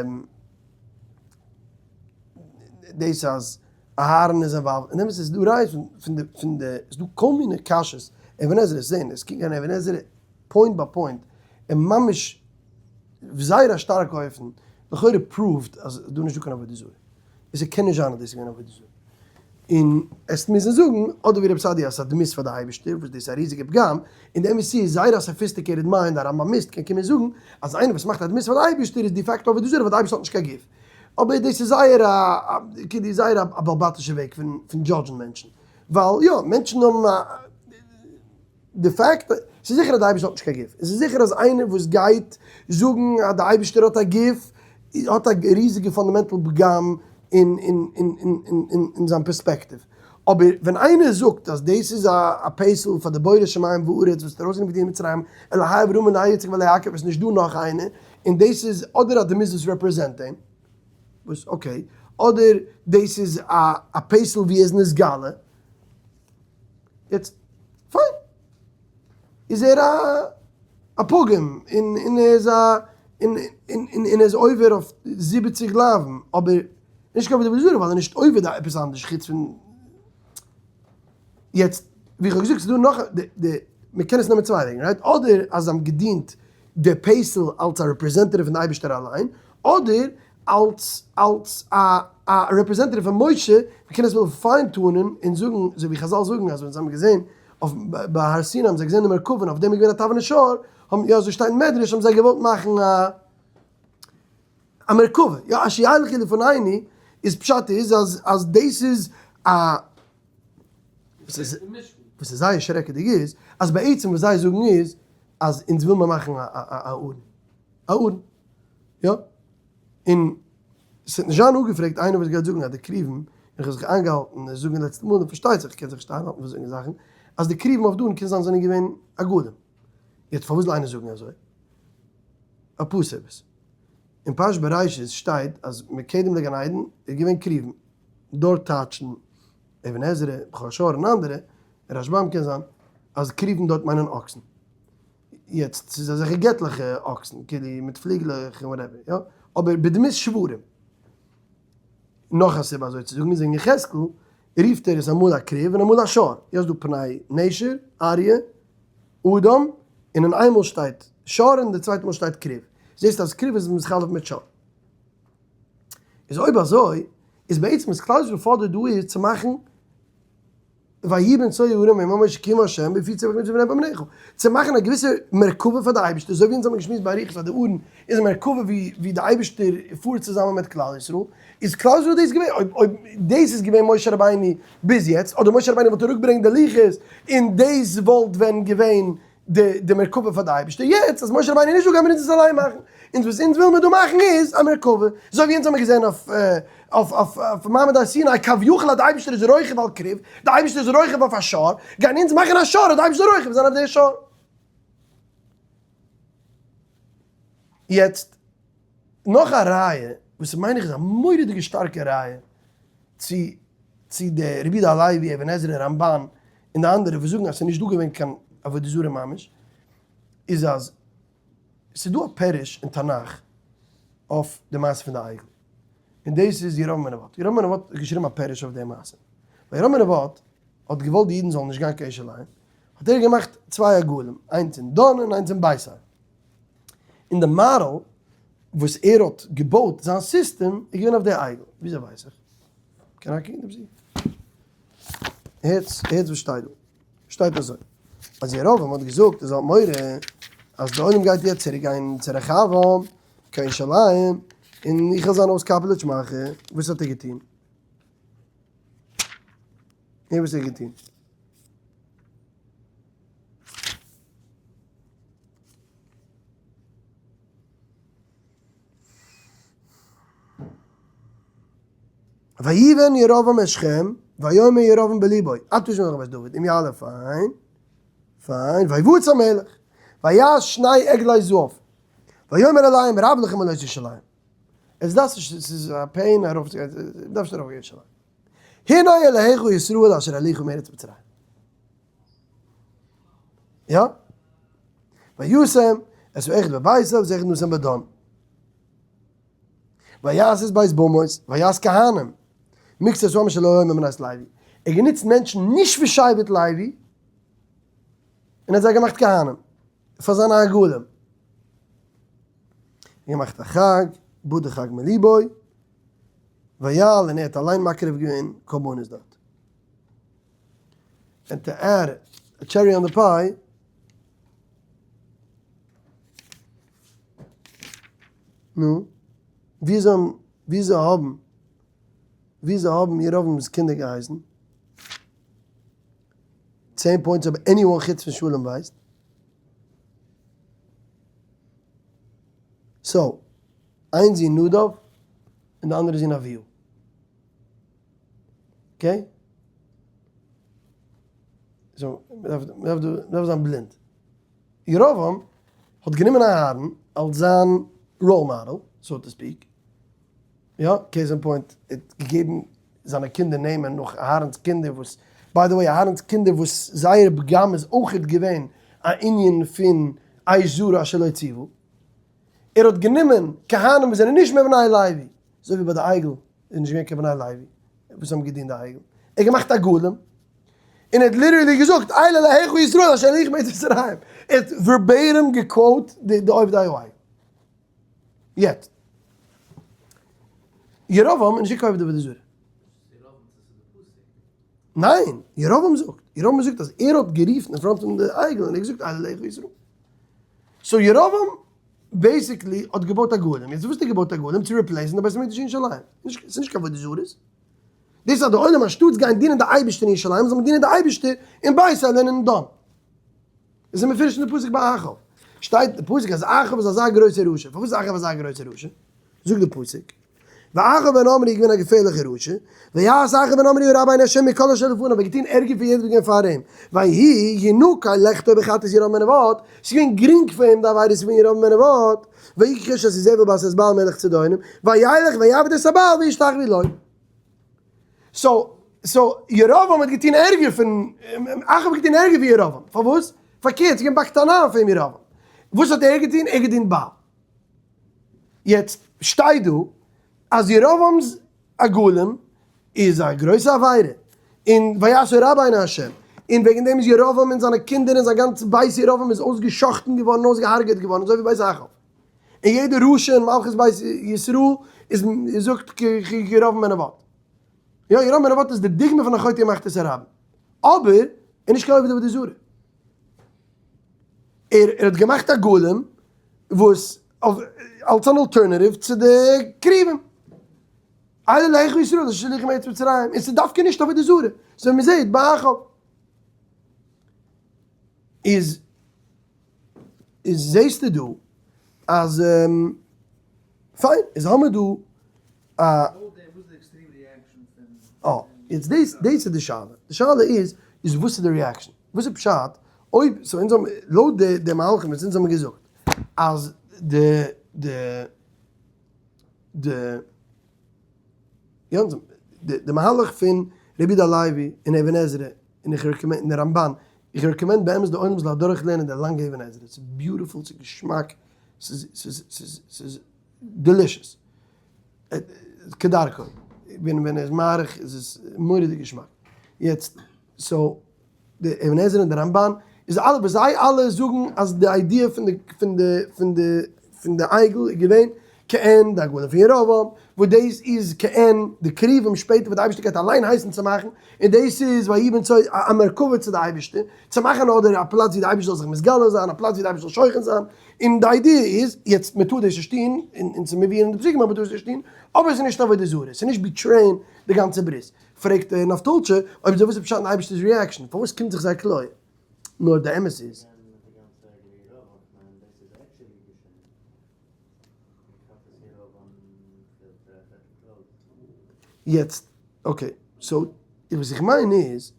דאס אז אהרן איז involved, און אמת איז דא ראיות פון די פון די ס'איז דא כל מיני קשיות, אבן עזרא איז זעהן עס קוק אן אבן עזרא point ביי point און ממש זייער א שטארקע אופן לכאורה proved אז דא נישט דא קיין עבודה זרה, און ס'קען נישט זיין אז דאס איז געווען עבודה זרה. און עס מוזן זאגן, אדער ווי רבי סעדיה אז ס'איז א דמות פאר די אייבערשטער, וואס דאס איז א ריזיגע פגם, און די אמת איז, זייער א sophisticated mind, א רמבמיסט קען קומען זאגן, אז איינער וואס מאכט א דמות פאר די אייבערשטער איז de facto עבודה זרה ווייל די אייבערשטער האט נישט קיין גוף. אבער דאס איז זייער א כאילו זייער א בעל-בתישע וועג פון judge ן מענטשן. ווייל יא, מענטשן האבן א די פאקט, ס'איז זיכער אז די אייבערשטער האט נישט קיין גוף, עס איז זיכער אז איינער וואס גייט זאגן אז די אייבערשטער האט א גוף, האט א ריזיגע fundamental פגם אין אין זיין פערספעקטיוו. אבער ווען איינער זאגט אז דאס איז א פסל פאר די בורא שמים וארץ וואס האט ארויסגענומען פון מצרים, אלהי אברהם אלהי יצחק ואלהי יעקב, עס איז נישט דא נאך איינער, און דאס איז אדער אז די מוז עס represent אים, וואס okay, אדער דאס איז א פסל ווי ער איז נתגלה. יעצט פיין איז ער א א פוגם און און ער איז א און און און ער איז עובר אויף זיבעציג לאווין אבער נישט קיין עבודה זרה ווייל ער איז נישט עובר די עפעס אנדערש חוץ פון יעצט ווי איך האב געזאגט ס'איז דא נאך די די מ'קען עס נעמען צוויי וועגן right אדער אז זיי האבן געדינט די פסל אלס א representative פון די אייבערשטער אליין אדער אלס אלס א א representative פון משה, מ'קען עס אביסל fine tune ען און זאגן אזוי ווי חזל זאגן אז ווען זיי האבן געזען אויף ביי הר סיני האבן זיי געזען די מרכבה און אויף דעם איז געווען א תבנית שור, האבן יא אזוי שטייט אין מדרש האבן זיי געוואלט מאכן א א מרכבה, יא אשר ילכו לפנינו איז פשט איז אז אז דאס איז א וואס איז וואס איז זייער שרעקעדיג איז אז בעצם וואס זיי זאגן איז אז אונז וויל מיר מאכן א א ארון א ארון יא. און ס'וועט נישט זיין אפגעפרעגט איינער וואס גייט זאגן אז די כרובים, און איך האב זיך איינגעהאלטן עס זאגן לעצטע מאל, און פארשטייט זיך איך קען זיך נישט איינהאלטן פון זאגן זאכן, אז די כרובים אויף דאן קען זיין זענען געווען עגלים. יעצט פארוואס זאל איינער זאגן אזוי? אפאר סיבות. אין פרשת בראשית שטייט אז מקדם לגן עדן איז געווען כרובים. דארט טייטשן אבן עזרא, בכור שור און אנדערע, רשבם קען זיין, אז כרובים דארט מיינען אקסן. יעצט ס'איז אזעלכע געטליכע אקסן, כאילו מיט פליגלעך און whatever, יא? אבער בדמות שוורים. נאך א סיבה אזוי צו זאגן איז אין יחזקאל רופט ער עס אמאל א כרוב און אמאל א שור. יא ס'דא פני נשר, אריה, אדם, און אין איינמאל שטייט שור און די צווייטע מאל שטייט כרוב. זעסט אז כרוב איז מתחלף מיט שור. איז אויב אזוי איז בעצם וואס כלל ישראל פאדערט דא איז צו מאכן ויהי בנסוע הארון ויאמר משה כי אם ה' בפי צמח מצוה בני בניך, צו מאכן א געוויסע מרכבה פאר די אייבערשטער, אזוי ווי אונז האבן געשמועסט באריכות אז די ארון איז א מרכבה ווי ווי די אייבערשטער פארט צוזאמען מיט כלל ישראל, איז כלל ישראל דאס געווען, אויב אויב דאס איז געווען משה רבינו ביז יעצט, אדער משה רבינו וואלט אראפגעברענגט די לוחות און דאס וואלט ווען געווען די די מרכבה פאר די אייבערשטער, יעצט אז משה רבינו איז נישט דא גיימיר אונז עס אליין מאכן, אונז וואס אונז וויל מיר דא מאכן איז א מרכבה, אזוי ווי אונז האמיר געזען אויף אויף אויף אויף מעמד הר סיני כביכול אז די אייבערשטער איז רוכב על כרוב, די אייבערשטער איז רוכב אויף א שור, גייען אונז מאכן א שור אז די אייבערשטער זאל רוכב זיין אויף די שור. יעצט נאך א ראיה, וואס מיין איך איז א מורא'דיגע שטארקע ראיה, צו צו די רבי יהודה הלוי, אבן עזרא, רמבן, און די אנדערע וואס זאגן אז ס'איז נישט דא געווען קיין עבודה זרה ממש, איז אז ס'איז דא א פירוש אין תנך אויף די מעשה פון די עגל, און דאס איז ירבעם בן נבט. ירבעם בן נבט האט געשריבן א פירוש אויף די מעשה. ווייל ירבעם בן נבט האט געוואלט די אידן זאלן נישט גיין קיין ירושלים, האט ער געמאכט צוויי עגלים, איינס אין דן און איינס אין בית אל. און די מאדעל וואס ער האט געבויט זיין סיסטעם איז געווען אויף די עגל. וויאזוי ווייס איך? קען איינער קוקן דעם זיך? הערטס הערטס וואס שטייט דא. שטייט אזוי, אז ירבעם האט געזאגט ער זאל האבן מורא אז די עולם גייט יעצט צוריק גיין צו רחבעם קיין ירושלים און איך וועל זיין אויס קאפעליטש מאכער, וואס האט ער געטון? הער וואס ער האט געטון. ויבן ירבעם את שכם, ויאמר ירבעם בלבו, עתה ישמע לך בית דוד, אם יעלה פיין, פיין, ויבוץ המלך, ויעש שני עגלי זהב, ויאמר אליהם רב לכם עלות ירושלים. עס דארף נישט, עס איז א pain ארויפצוגיין, דארף נישט ארויפגיין ירושלים. הנה אלהיך ישראל אשר העלוך מארץ מצרים. יא? וישם את האחד בבית אל ואת האחד נתן בדן. ויעש את בית במות, ויעש כהנים, מקצת העם אשר לא היו מבני לוי. ער האט גענוצט מענטשן נישט פון שבט לוי, און האט זיי געמאכט כהנים, פאר זיינע עגלים. און געמאכט א חג, בדא חג מליבו, ויעל און ער האט אליין מקריב געווען קרבנות דארט. And to add a cherry on the pie, נו, וויאזוי וויאזוי האבן וויאזוי האבן ירבעם'ס קינדער געהייסן? 10 points אויב anyone חוץ פון שלום ווייסט. So, איין זון נדב און די אנדערע זון אביהוא. Okay? So, מ'דארף דא, מ'דארף זיין בלינד. ירבעם האט גענומען אהרן אלס זיין role model, so to speak. יא, case in point, ער האט געגעבן זיינע קינדער נעמען נאך אהרן'ס קינדער וואס, by the way, אהרן'ס קינדער וואס זייער פגם איז אויכעט געווען א ענין פון אש זרה אשר לא ציוה. ער האט גענומען כהנים וואס זענען נישט מבני לוי, אזוי ווי ביי די עגל איז נישט געווען קיין בני לוי וואס האבן געדינט די עגל, ער האט געמאכט עגלים, און ער האט literally געזאגט אלה אלהיך ישראל אשר העלוך מארץ מצרים, ער האט verbatim גע quote די עובדי העגל. יעצט, ירבעם איז נישט געקויפט עבודה זרה. ניין, ירבעם זאגט, ירבעם זאגט אז ער האט גערופן אין front פון די עגל און ער האט געזאגט אלה אלהיך ישראל. So ירבעם basically האט געבויט עגלים, יעצט וואס האט ער געבויט עגלים? צו replace ן די בית המקדש אין ירושלים, ס'איז נישט קיין עבודה זרות, דאס אז די עולם אנשטאטס גיין דינען די אייבערשטער אין ירושלים זאל מען דינען די אייבערשטער אין בית אל און אין דן. עס איז מפורש אין די פסוק ביי אחאב, שטייט אין די פסוק אז אחאב איז אזא גרויסער רשע, פארוואס איז אחאב אזא גרויסער רשע? זאגט די פסוק, ואחאב בן עמרי איז געווען א געפערליכער רשע, ויעש אחאב בן עמרי הרע בעיני השם מכל אשר לפניו, ער האט געטון ערגער פון יעדער וואס איז געווען פאר אים, ויהי ינוקא לכתו בחטאת ירבעם בן נבט, ס'איז געווען גרינג פאר אים די עבירות פון ירבעם בן נבט, ויקח אשת איזבל בת אתבעל מלך צידונים, וילך ויעבד את הבעל וישתחוה לו. So, so ירבעם האט געטון ערגער פון, אחאב האט געטון ערגער ווי ירבעם, פארוואס? פארקערט, ס'איז געווען בקטנה פון ירבעם. וואס האט ער געטון? ער האט געדינט בעל. יעצט שטייט דא אז ירבעם'ס עגלים איז א גרויסע עבירה, און ויעש הרע בעיני השם, און וועגן דעם איז ירבעם און זיינע קינדער און זיין גאנצע בית ירבעם איז אויסגע'שחט'ן געווארן און אויסגעהארגעט געווארן אזוי ווי בית אחאב, און יעדער רשע אין מלכות בית ישראל איז זאגט כירבעם בן נבט. יא, ירבעם בן נבט איז די דוגמא פון א חוטא ומחטיא את הרבים, אבער ער איז נישט קיין עובד עבודה זרה. ער האט געמאכט עגלים וואס אלס אן alternative צו די כרובים. אלה אלהיך ישראל אשר העלוך מארץ מצרים, און ס'איז דווקא נישט עבודה זרה, אזוי ווי מ'זעט ביי אחאב. איז איז זעסטו דא אז פיין, איז האמיר דא א. אה, יעצט דאס דאס איז די שאלה, די שאלה איז איז וואס איז די reaction? וואס איז פשט אויב so אונז האבן לויט די די מהלכים וואס אונז האבן געזאגט אז די די די יא אונז די די מהלך פון רבי יהודה הלוי און אבן עזרא און איך recommend און די רמבן, איך recommend באמת די עולם זאל אדורך לערנען די לאנגע אבן עזרא, ס'איז beautiful ס'איז געשמאק ס'איז ס'איז ס'איז ס'איז delicious. כדרכו, ווען ווען ער איז מאריך איז עס מורא'דיג געשמאק. יעצט, so, די אבן עזרא און די רמבן, איז אלע וואס זיי אלע זאגן אז די idea פון די פון די פון די פון די עגל איז געווען כעין די עגלים פון ירבעם, וואס דאס איז כעין די כרובים שפעטער וואס די אייבערשטער גייט אליין הייסן צו מאכן, און דאס איז ויהי בנסוע א מרכבה צו די אייבערשטער, צו מאכן אדער א פלאץ ווי די אייבערשטער זאל זיך מתגלה זיין, א פלאץ ווי די אייבערשטער זאל שוכן זיין, און די idea איז, יעצט מען טאר דאס נישט טון, און ס'איז מבואר אין די פסוקים אז מען טאר עס נישט טון, אבער עס איז נישט עבודה זרה, עס איז נישט betray ען די גאנצע ברית. פרעגט נפתול'טשע, אויב אזוי וואס איז פשט אין די אייבערשטער'ס reaction, פארוואס קומט זיך זיי כליה? נאר די אמת איז. יעצט, okay, so וואס איך מיין איז,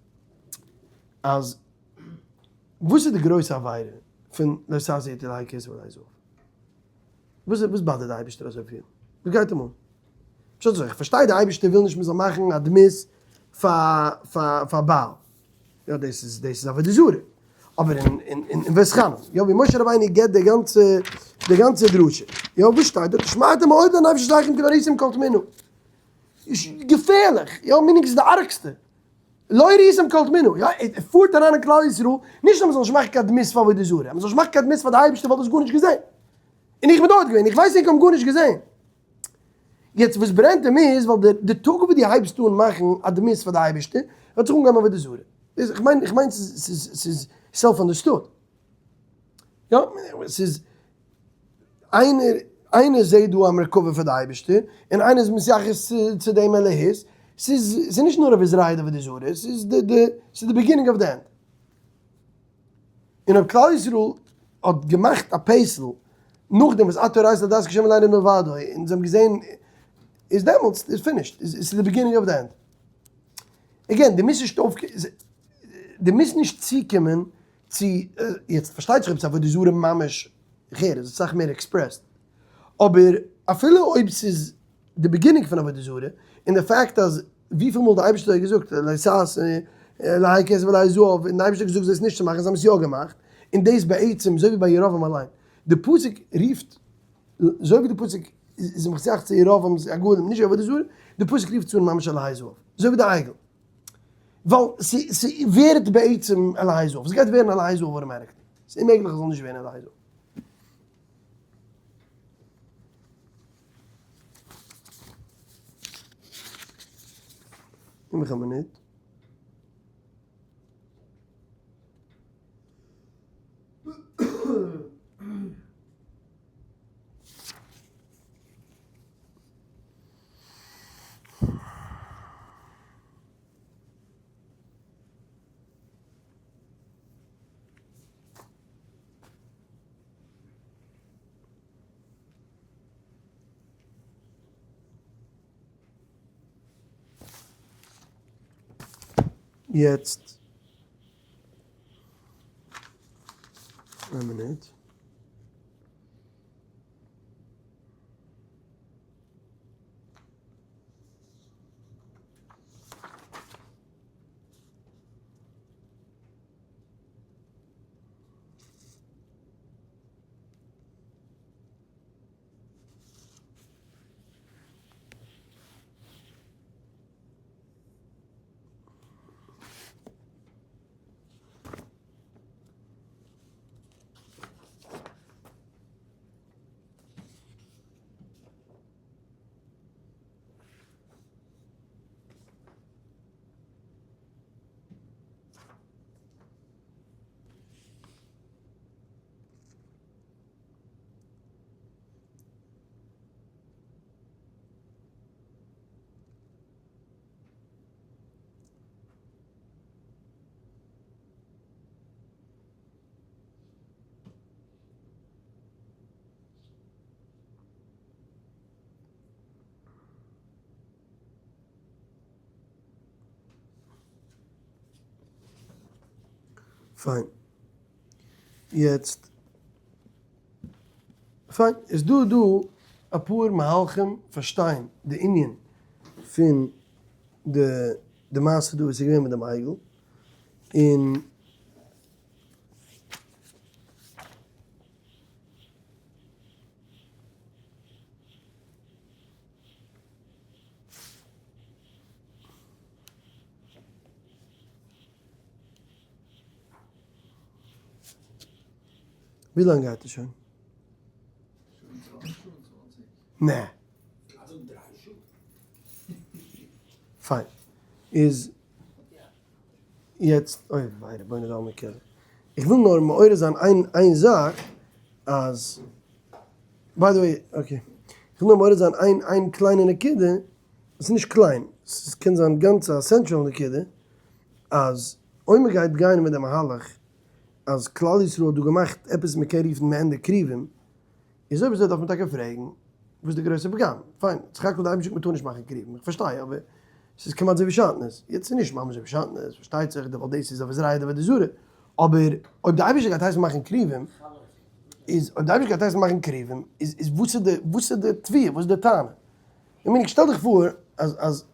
אז וואס איז די גרויסע עבירה פון לא תעשו אתי אלהי כסף ואלהי זהב? וואס וואס bother ט די אייבערשטער אזויפיל? וואס גייט אים אן? פשט אזוי, איך פארשטיי די אייבערשטער וויל נישט מען זאל מאכן א דמות פאר פאר פאר בעל, יא דאס איז דאס איז עבודה זרה, אבער אין אין אין ואתחנן, יא, ווי משה רבינו געבט די גאנצע די גאנצע דרשה, יא, וואס שטייט דארט? ונשמרתם מאוד לנפשותיכם כי לא ראיתם כל תמונה. געפערליך, יא, meaning ס'איז די ארגסטע. לא ראיתם כל תמונה, יא, ער פארט אריין אין כלל ישראל, נישט אז מ'זאל נישט מאכן קיין דמות פאר עבודה זרה, אז מ'זאל נישט מאכן קיין דמות פאר די אייבערשטער וואלט דאס גארנישט געזען. און איך בין דארט געווען, איך ווייס ענק האבן גארנישט געזען. יעצט וואס ברענט אים איז ווייל די טאג וואס דו הייבסט אן מאכן א דמות פאר די אייבערשטער האט זיך אנגעהויבן עבודה זרה. איך מיין איך מיין ס'איז ס'איז self understood. יא, ס'איז איינער איינער זעהט דא א מרכבה פאר די אייבערשטער און איינער איז מתייחס צו דעם אלהות. ס'איז ס'איז נישט נאר אביזרייהו דעבודה זרה, ס'איז די די ס'איז די beginning of the end. און אויב כלל ישראל האט געמאכט א פסל נאכדעם וואס אתה הראת לדעת כי השם אלוקינו מלבדו און זיי האבן געזען איז דעמאלטס איז finished איז איז די beginning of the end. Again די מוזט נישט אויף די מוזט נישט צוקומען צו יעצט פארשטייט זיך אויב ס'איז עבודה זרה ממש איך הער איז אסאך מער expressed אבער אפילו אויב ס'איז די beginning פון עבודה זרה, און די פאקט אז וויפיל מאל די אייבערשטער האט געזאגט לא תעשה אלהי כסף ואלהי זהב, און די אייבערשטער האט געזאגט זאלסט נישט צו מאכן, זיי האבן עס יא געמאכט, און דאס בעצם אזוי ווי ביי ירבעם אליין, די פסוק רופט, אזוי ווי די פסוק איז מתייחס צו ירבעם'ס עגלים, נישט עבודה זרה, די פסוק רופט עס אן ממש אלהי זהב, אזוי ווי די עגל, ווייל ס'ווערט בעצם אלהי זהב, ס'גייט ווערן אלהי זהב automatically, ס'איז אוממעגליך עס זאל נישט ווערן אלהי זהב. גיב מיך א מינוט. יעצט איין מינוט. פיין. יעצט, פיין, איז דא דא אפאר מהלכים פארשטיין די ענין פון די די מעשה דא וואס איז געווען מיט דעם עגל, און. ווי לאנג גייט עס שוין? נע. פיין. איז יעצט, אוי וויי רבונו דעלמא כולא. איך וויל נאר מעורר זיין איין איין זאך אז, by the way, okay. איך וויל נאר מעורר זיין איין איין קליינע נקודה, עס איז נישט קליין, עס קען זיין גאנץ א essential נקודה, אז אויב מען גייט גיין מיט די מהלך אז כלל ישראל האט דא געמאכט עפעס מען קען רופן מעין די כרובים, איז אויב אזוי דארף מען טאקע פרעגן וואס איז די גרויסע פגם? פיין, סך הכל די אייבערשטער זאגט מען טאר נישט מאכן כרובים, איך פארשטיי, אבער ס'איז כמעט אזוי ווי שעטנז, יעצט איז נישט ממש אזוי ווי שעטנז, פארשטייט זיך, ווייל דאס איז אביזרייהו דעבודה זרה, אבער אויב די אייבערשטער גייט הייסן מאכן כרובים, איז אויב די אייבערשטער גייט הייסן מאכן כרובים, איז איז וואס איז די וואס איז די תביעה, וואס איז די טענה? איך מיין שטעל דיך פאר אז אז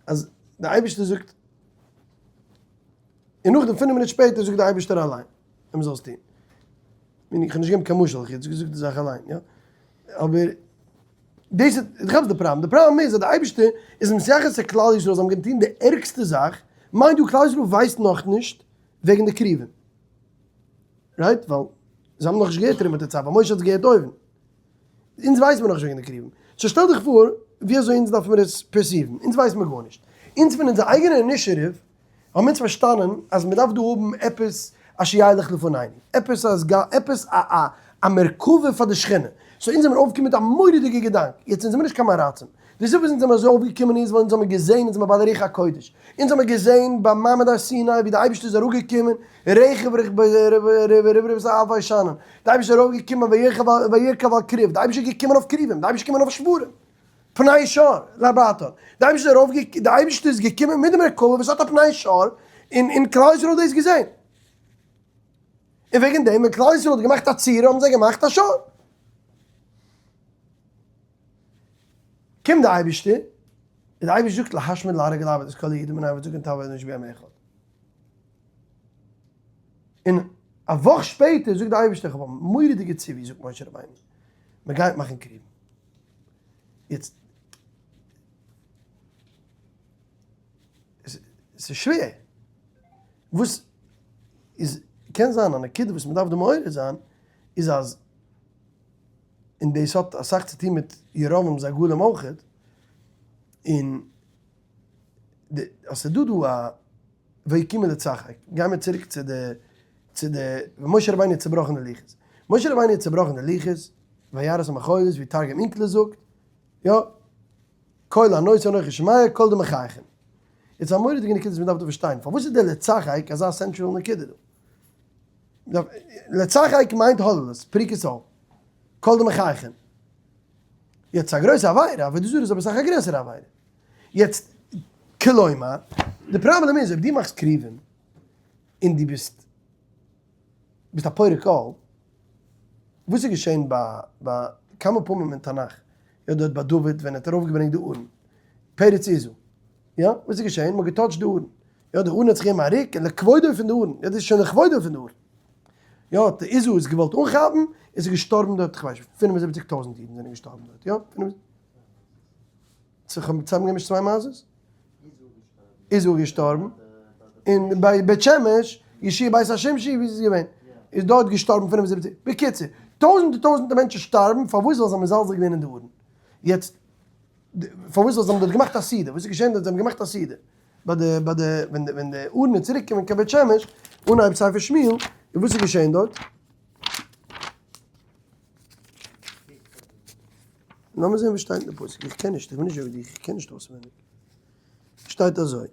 אז די אייבערשטער זאגט, און נאכדעם פינף מינוט שפעטער זאגט די אייבערשטער אליין. ווען מ'זאל עס טון. איך האב נישט געגעבן קיין משל, איך האב יעצט געזאגט די זאך אליין, יא. אבער דאס איז, דו כאפסט די פראבלעם, די פראבלעם איז אז די אייבערשטער איז מתייחס צו כלל ישראל, זיי האבן געטון די ערגסטע זאך, mind you כלל ישראל ווייסט נאכנישט וועגן די כרובים, right? ווייל זיי האבן נאכנישט געהערט תרומה תצוה, משה האט עס געהערט אויבן. אונז ווייסן מיר נאכנישט וועגן די כרובים. so שטעל דיך פאר ווי אזוי אונז דארף מיר עס perceive ן. אונז ווייסן מיר גארנישט. אונז פון אונזער אייגענע initiative האבן אונז פארשטאנען אז מען דארף דא האבן עפעס אשר ילך לפנינו. עפעס א סגן, עפעס א א א מרכבה פאר די שכינה. so אונז זעמיר אויפגעקומען מיט א מורא'דיגע געדאנק. יעצט אונז זעמיר נישט קיין מערצים. די סיבה וואס אונז זעמיר אזוי אויפגעקומען איז ווייל אונז האמיר געזען, אונז זעמיר בעלי רוח הקודש. אונז האמיר געזען ביים מעמד הר סיני ווי די אייבערשטער איז אראפגעקומען, רכב רכבי רבבות אלפי שנים, די אייבערשטער איז ארויפגעקומען וירכב על כרוב, די אייבערשטער איז געקומען אויף כרובים, די אייבערשטער איז געקומען אויף שוורים, פני שור לארבעתן, די אייבערשטער איז ארויפגעקומען, די אייבערשטער איז געקומען מיט די מרכבה וואס האט א פני שור, און און כלל ישראל האט דאס געזען. און וועגן דעם ווען כלל ישראל האט געמאכט א צורה האבן זיי געמאכט א שור. קומט די אייבערשטער, און די אייבערשטער זאגט להשמיד להרוג ולאבד את כל היהודים בני אבות זקן טף ואנוש ביום אחד. און א וואך שפעטער זאגט די אייבערשטער איך האב א מורא'דיגע ציווי זאגט משה רבינו, מען גייט מאכן כרובים. יעצט, ס'איז שווער, וואס איז, קען זיין א נקודה וואס מען דארף דא מעורר זיין, איז אז און דאס האט אסאך צו טון מיט ירבעם'ס עגלים אויכעט, און די אז ס'איז דא דא א ויקומו לצחק, גיי מיר צוריק צו די צו די ווען משה רבינו האט צובראכן די לוחות, משה רבינו האט צובראכן די לוחות, וירא את המחולות ווי תרגום אונקלוס זאגט, יא, קול ענות אנכי שומע קול דמחייכין. יעצט א מורא'דיגע נקודה וואס מ'דארף דא פארשטיין, פארוואס איז די לצחק אזא central נקודה דא? לצחק מיינט הוללות, פריקת עול, קול דמחייכין. יעצט א גרויסע עבירה, עבודה זרה איז אבער אסאך א גרעסערע עבירה. יעצט, כלומר, די פראבלעם איז אויב דו מאכסט כרובים און דו ביסט ביסט א פורק עול, וואס איז געשען ביי ביי כמה פעמים אין תנך, יא דארט ביי דוד ווען ער האט ארויפגעברענגט די ארון, פרץ עוזא, יא וואס איז געשען, מ'האט געטאטשט די ארון, יא די ארון האט זיך געגעבן א ריק, און לכבודו פון די ארון, יא דאס איז שוין לכבודו פון די ארון, יא האט די עוזא עס געוואלט אנכאפן, איז ער געשטארבן דארט, כ'ווייס נישט, 75 טויזנט אידן זענען געשטארבן דארט, יא, פינף און זיך האבן צוזאמגעמישט צוויי מעשות? איז ער געשטארבן, און ביי בית שמש, ישי בית השמשי, ווי איז עס געווען? איז דארט געשטארבן 75, בקיצור, טויזנטער טויזנטער מענטשן שטארבן, פארוואס ווייל זיי האבן מזלזל געווען אין די ארון. יעצט, פארוואס ווייל זיי האבן דארט געמאכט א סעודה, וואס איז געשען דארט, זיי האבן געמאכט א סעודה, ביי די, ביי די, ווען די, ווען די ארון איז צוריק געקומען קיין בית שמש, אנהייב ספר שמואל, און וואס איז געשען דארט? לאמיר זען וואס שטייט אין די פסוק, איך קען נישט, איך בין נישט אזוי ווי דיך, איך קען נישט אויסווענדיג. שטייט אזוי.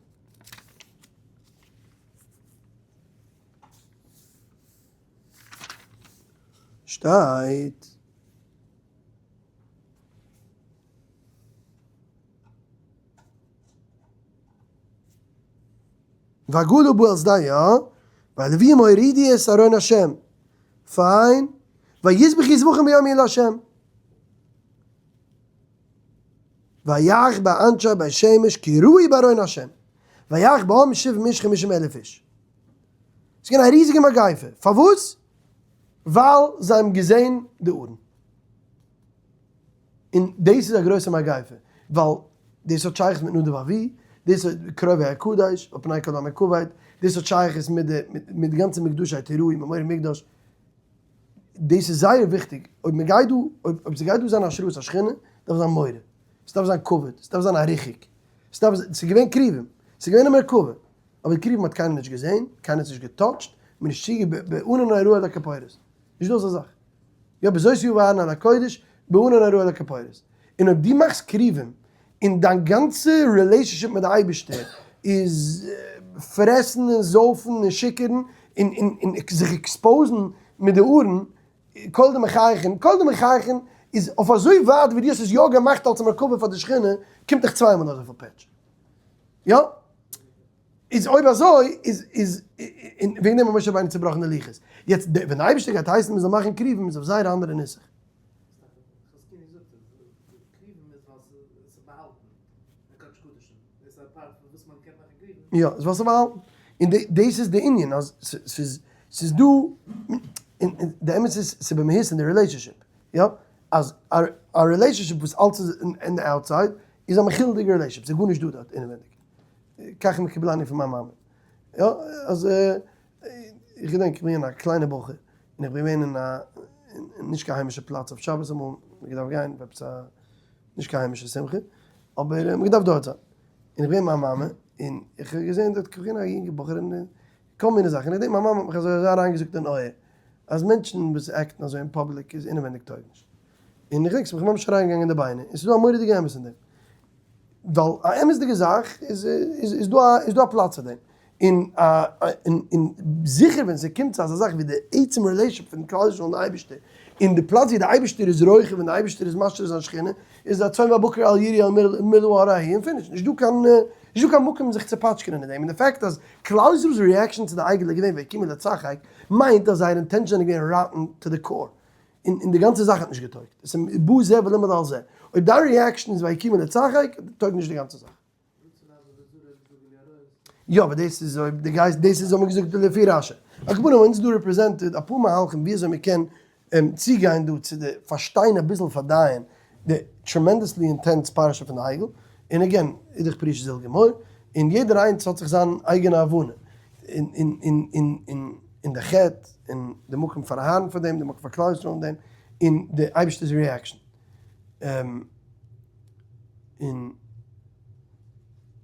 שטייט. והגלו בו על שדה יא, והלוויים הורידו את ארון השם. פיין. ויזבחו זבחים ביום ההוא להשם. ויך באנשי בית שמש כי ראו בארון השם. ויך בעם שבעים איש חמישים אלף איש. ס'איז געווען א ריזיגע מגיפה. פארוואס? ווייל זיי האבן געזען די ארון. און דאס איז א גרויסע מגיפה, ווייל דאס האט שייכות מיט נדב ואביהוא, דאס האט קרובי הקדש, על פני כל העם כבד, דאס האט שייכות מיט די מיט די גאנצע מקדשי תיראי, ממורא מקדש, דאס איז זייער וויכטיג, אויב מען גייט דא, אויב אויב ס'גייט דא זיין השראת השכינה, דארף זיין מורא, ס'דארף זיין כבוד, ס'דארף זיין א ריחוק, ס'דארף, ס'איז געווען כרובים, ס'איז געווען א מרכבה, אבער כרובים האט קיינער נישט געזען, קיינער האט עס נישט געטאטשט, מען איז נישט צוגע בענן ארוה על הכפורת, נישט דא אזא זאך. יא בזאת יבא אהרן אל הקודש בענן ארוה על הכפורת. און אויב דו מאכסט כרובים און דיין גאנצע relationship מיט די אייבערשטער איז פרעסן און זויפן און שיכור'ן און און און זיך expose ן מיט די ארון, כל דמחייכין, כל דמחייכין איז אויף אזוי ווייט ווי דו האסט עס יא געמאכט אלס א מרכבה פאר די שכינה, קומט דיך צוויי מאל אזויפיל פעטש. יא? איז אויב אזוי איז איז און וועגן דעם האט משה רבינו צובראכן די לוחות. יעצט ווען די אייבערשטער גייט הייסן מען זאל מאכן כרובים איז אויף זייער א אנדערע נוסח. יא, איז ווייל ס'איז באהאלטן. און דאס איז די ענין אז ס'איז. ס'איז דא, און די אמת איז ס'איז במהות אין די relationship, יא? אז א relationship וואס אלץ איז אין די outside איז א מחיל'דיגע relationship, ס'איז גארנישט דא דארט אינעווענדיג. כך מקובלני פון מיין מאמע. יא, אז איך געדענק איך בין געווען א קליינע בחור, און איך בין געווען אין א נישט קיין היימישע פלאץ אויף שבת אמאל, מ'האט געדארפט גיין אויף עפעס א נישט קיין היימישע שמחה, אבער מ'האט געדארפט דארט זיין. און איך בין מיין מאמע, און איך האב געזען דארט איך בין א יונגע בחור און כל מיני זאכן, איך געדענק מיין מאמע האט מיך אזוי אזוי אריינגעזאגט אין אויער, אז מענטשן וואס act ן אזוי אין public איז אינעווענדיג טויג נישט. און איך געדענק ס'איז מיך ממש אריינגעגאנגען אין די ביינער, און ס'איז דא א מורא'דיגע אמת אין דעם. ווייל א אמת'דיגע זאך איז איז דא א איז דא א פלאץ פאר דעם. און און זיכער ווען ס'קומט צו אזא זאך ווי די עצם relationship פון כלל ישראל און די אייבערשטער, און די פלאץ ווי די אייבערשטער איז רוכב און די אייבערשטער איז משרה זיין שכינה, איז הצאן והבקר אל ירעו אל מול ההר ההיא און finish. נישט דא קיין נישט דא קיין מקום זיך צו פאטשקענען אין דעם. און די fact אז כלל ישראל'ס reaction צו די עגל איז געווען ויקומו לצחק, מיינט אז זייער intention איז געווען rotten to the core. און די גאנצע זאך האט נישט געטויגט. עס איז בא זה ולימד על זה. אויב דיין reaction איז ויקומו לצחק, טויג נישט די גאנצע זאך. יא אבער דאס איז אויב די גייסט, דאס איז האט מען געזאגט לפי רשי. על כל פנים אונז דא represented אפאר מהלכים ווי אזוי מען קען צוגיין דא צו די פארשטיין אביסל פארדייען די tremendously intense פרשה פון די עגל, און again אידך פירוש זיל גמור, און יעדער איינס האט זיך זיין אייגענע הבנה אין די חטא, און די מקום פאר אהרן פאר דעם, די מקום פאר כלל ישראל אין דעם, און די אייבערשטער'ס reaction. און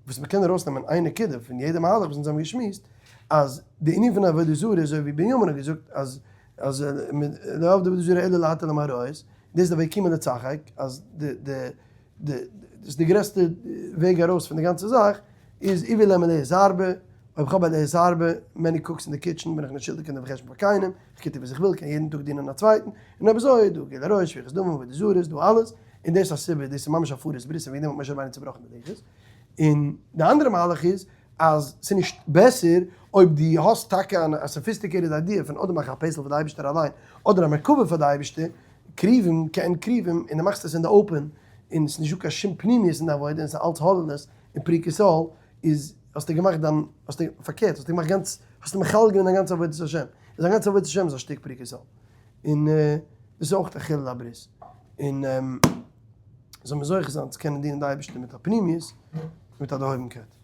וואס מ'קען ארויסנעמען איין נקודה פון יעדע מהלך וואס אונז האבן געשמועסט, אז די ענין פון עבודה זרה איז אזוי ווי בנימין האט געזאגט אז אז לא עבדו עבודה זרה אלא להתיר להם עריות, דאס איז די ויקומו לצחק, אז די די די דאס איז די גרעסטע וועג ארויס פון די גאנצע זאך, איז עיבור להם אלהות הרבה, אויב כ'האב אלהות הרבה, many cooks in the kitchen, בין איך נישט שולדיג קיין דין וחשבון פאר קיינעם, איך קען טון וואס איך וויל, קען יעדן טאג דינען א צווייטן, און אויב אזוי איז דא גילוי עריות, שפיכות דמים, עבודה זרה, איז דא אלעס, און דאס איז א סיבה, דאס איז ממש הפרת ברית, און וועגן דעם האט משה רבינו צובראכן די לוחות. און די אנדערע מהלך איז, אז ס'איז נישט בעסער אויב דו האסט טאקע א sophisticated idea פון אדער מאכן א פסל פאר די אייבערשטער אליין, אדער א מרכבה פאר די אייבערשטער, כרובים כעין כרובים, און דו מאכסט עס אין די open, און ס'איז נישטא קיין שום פנימיות אין די עבודה, און ס'איז אלץ הוללות און פריקת עול, איז האסטו געמאכט דיין, האסטו, פארקערט, האסטו געמאכט גאנץ, האסטו מחלל געווען דיין גאנצע עבודת השם, איז דיין גאנצע עבודת השם איז א שטיק פריקת עול. און דאס איז אויך א חילול הברית. און זאל מען זוכה זיין צו קענען דינען די אייבערשטער מיט א פנימיות, מיט א דערהויבנקייט.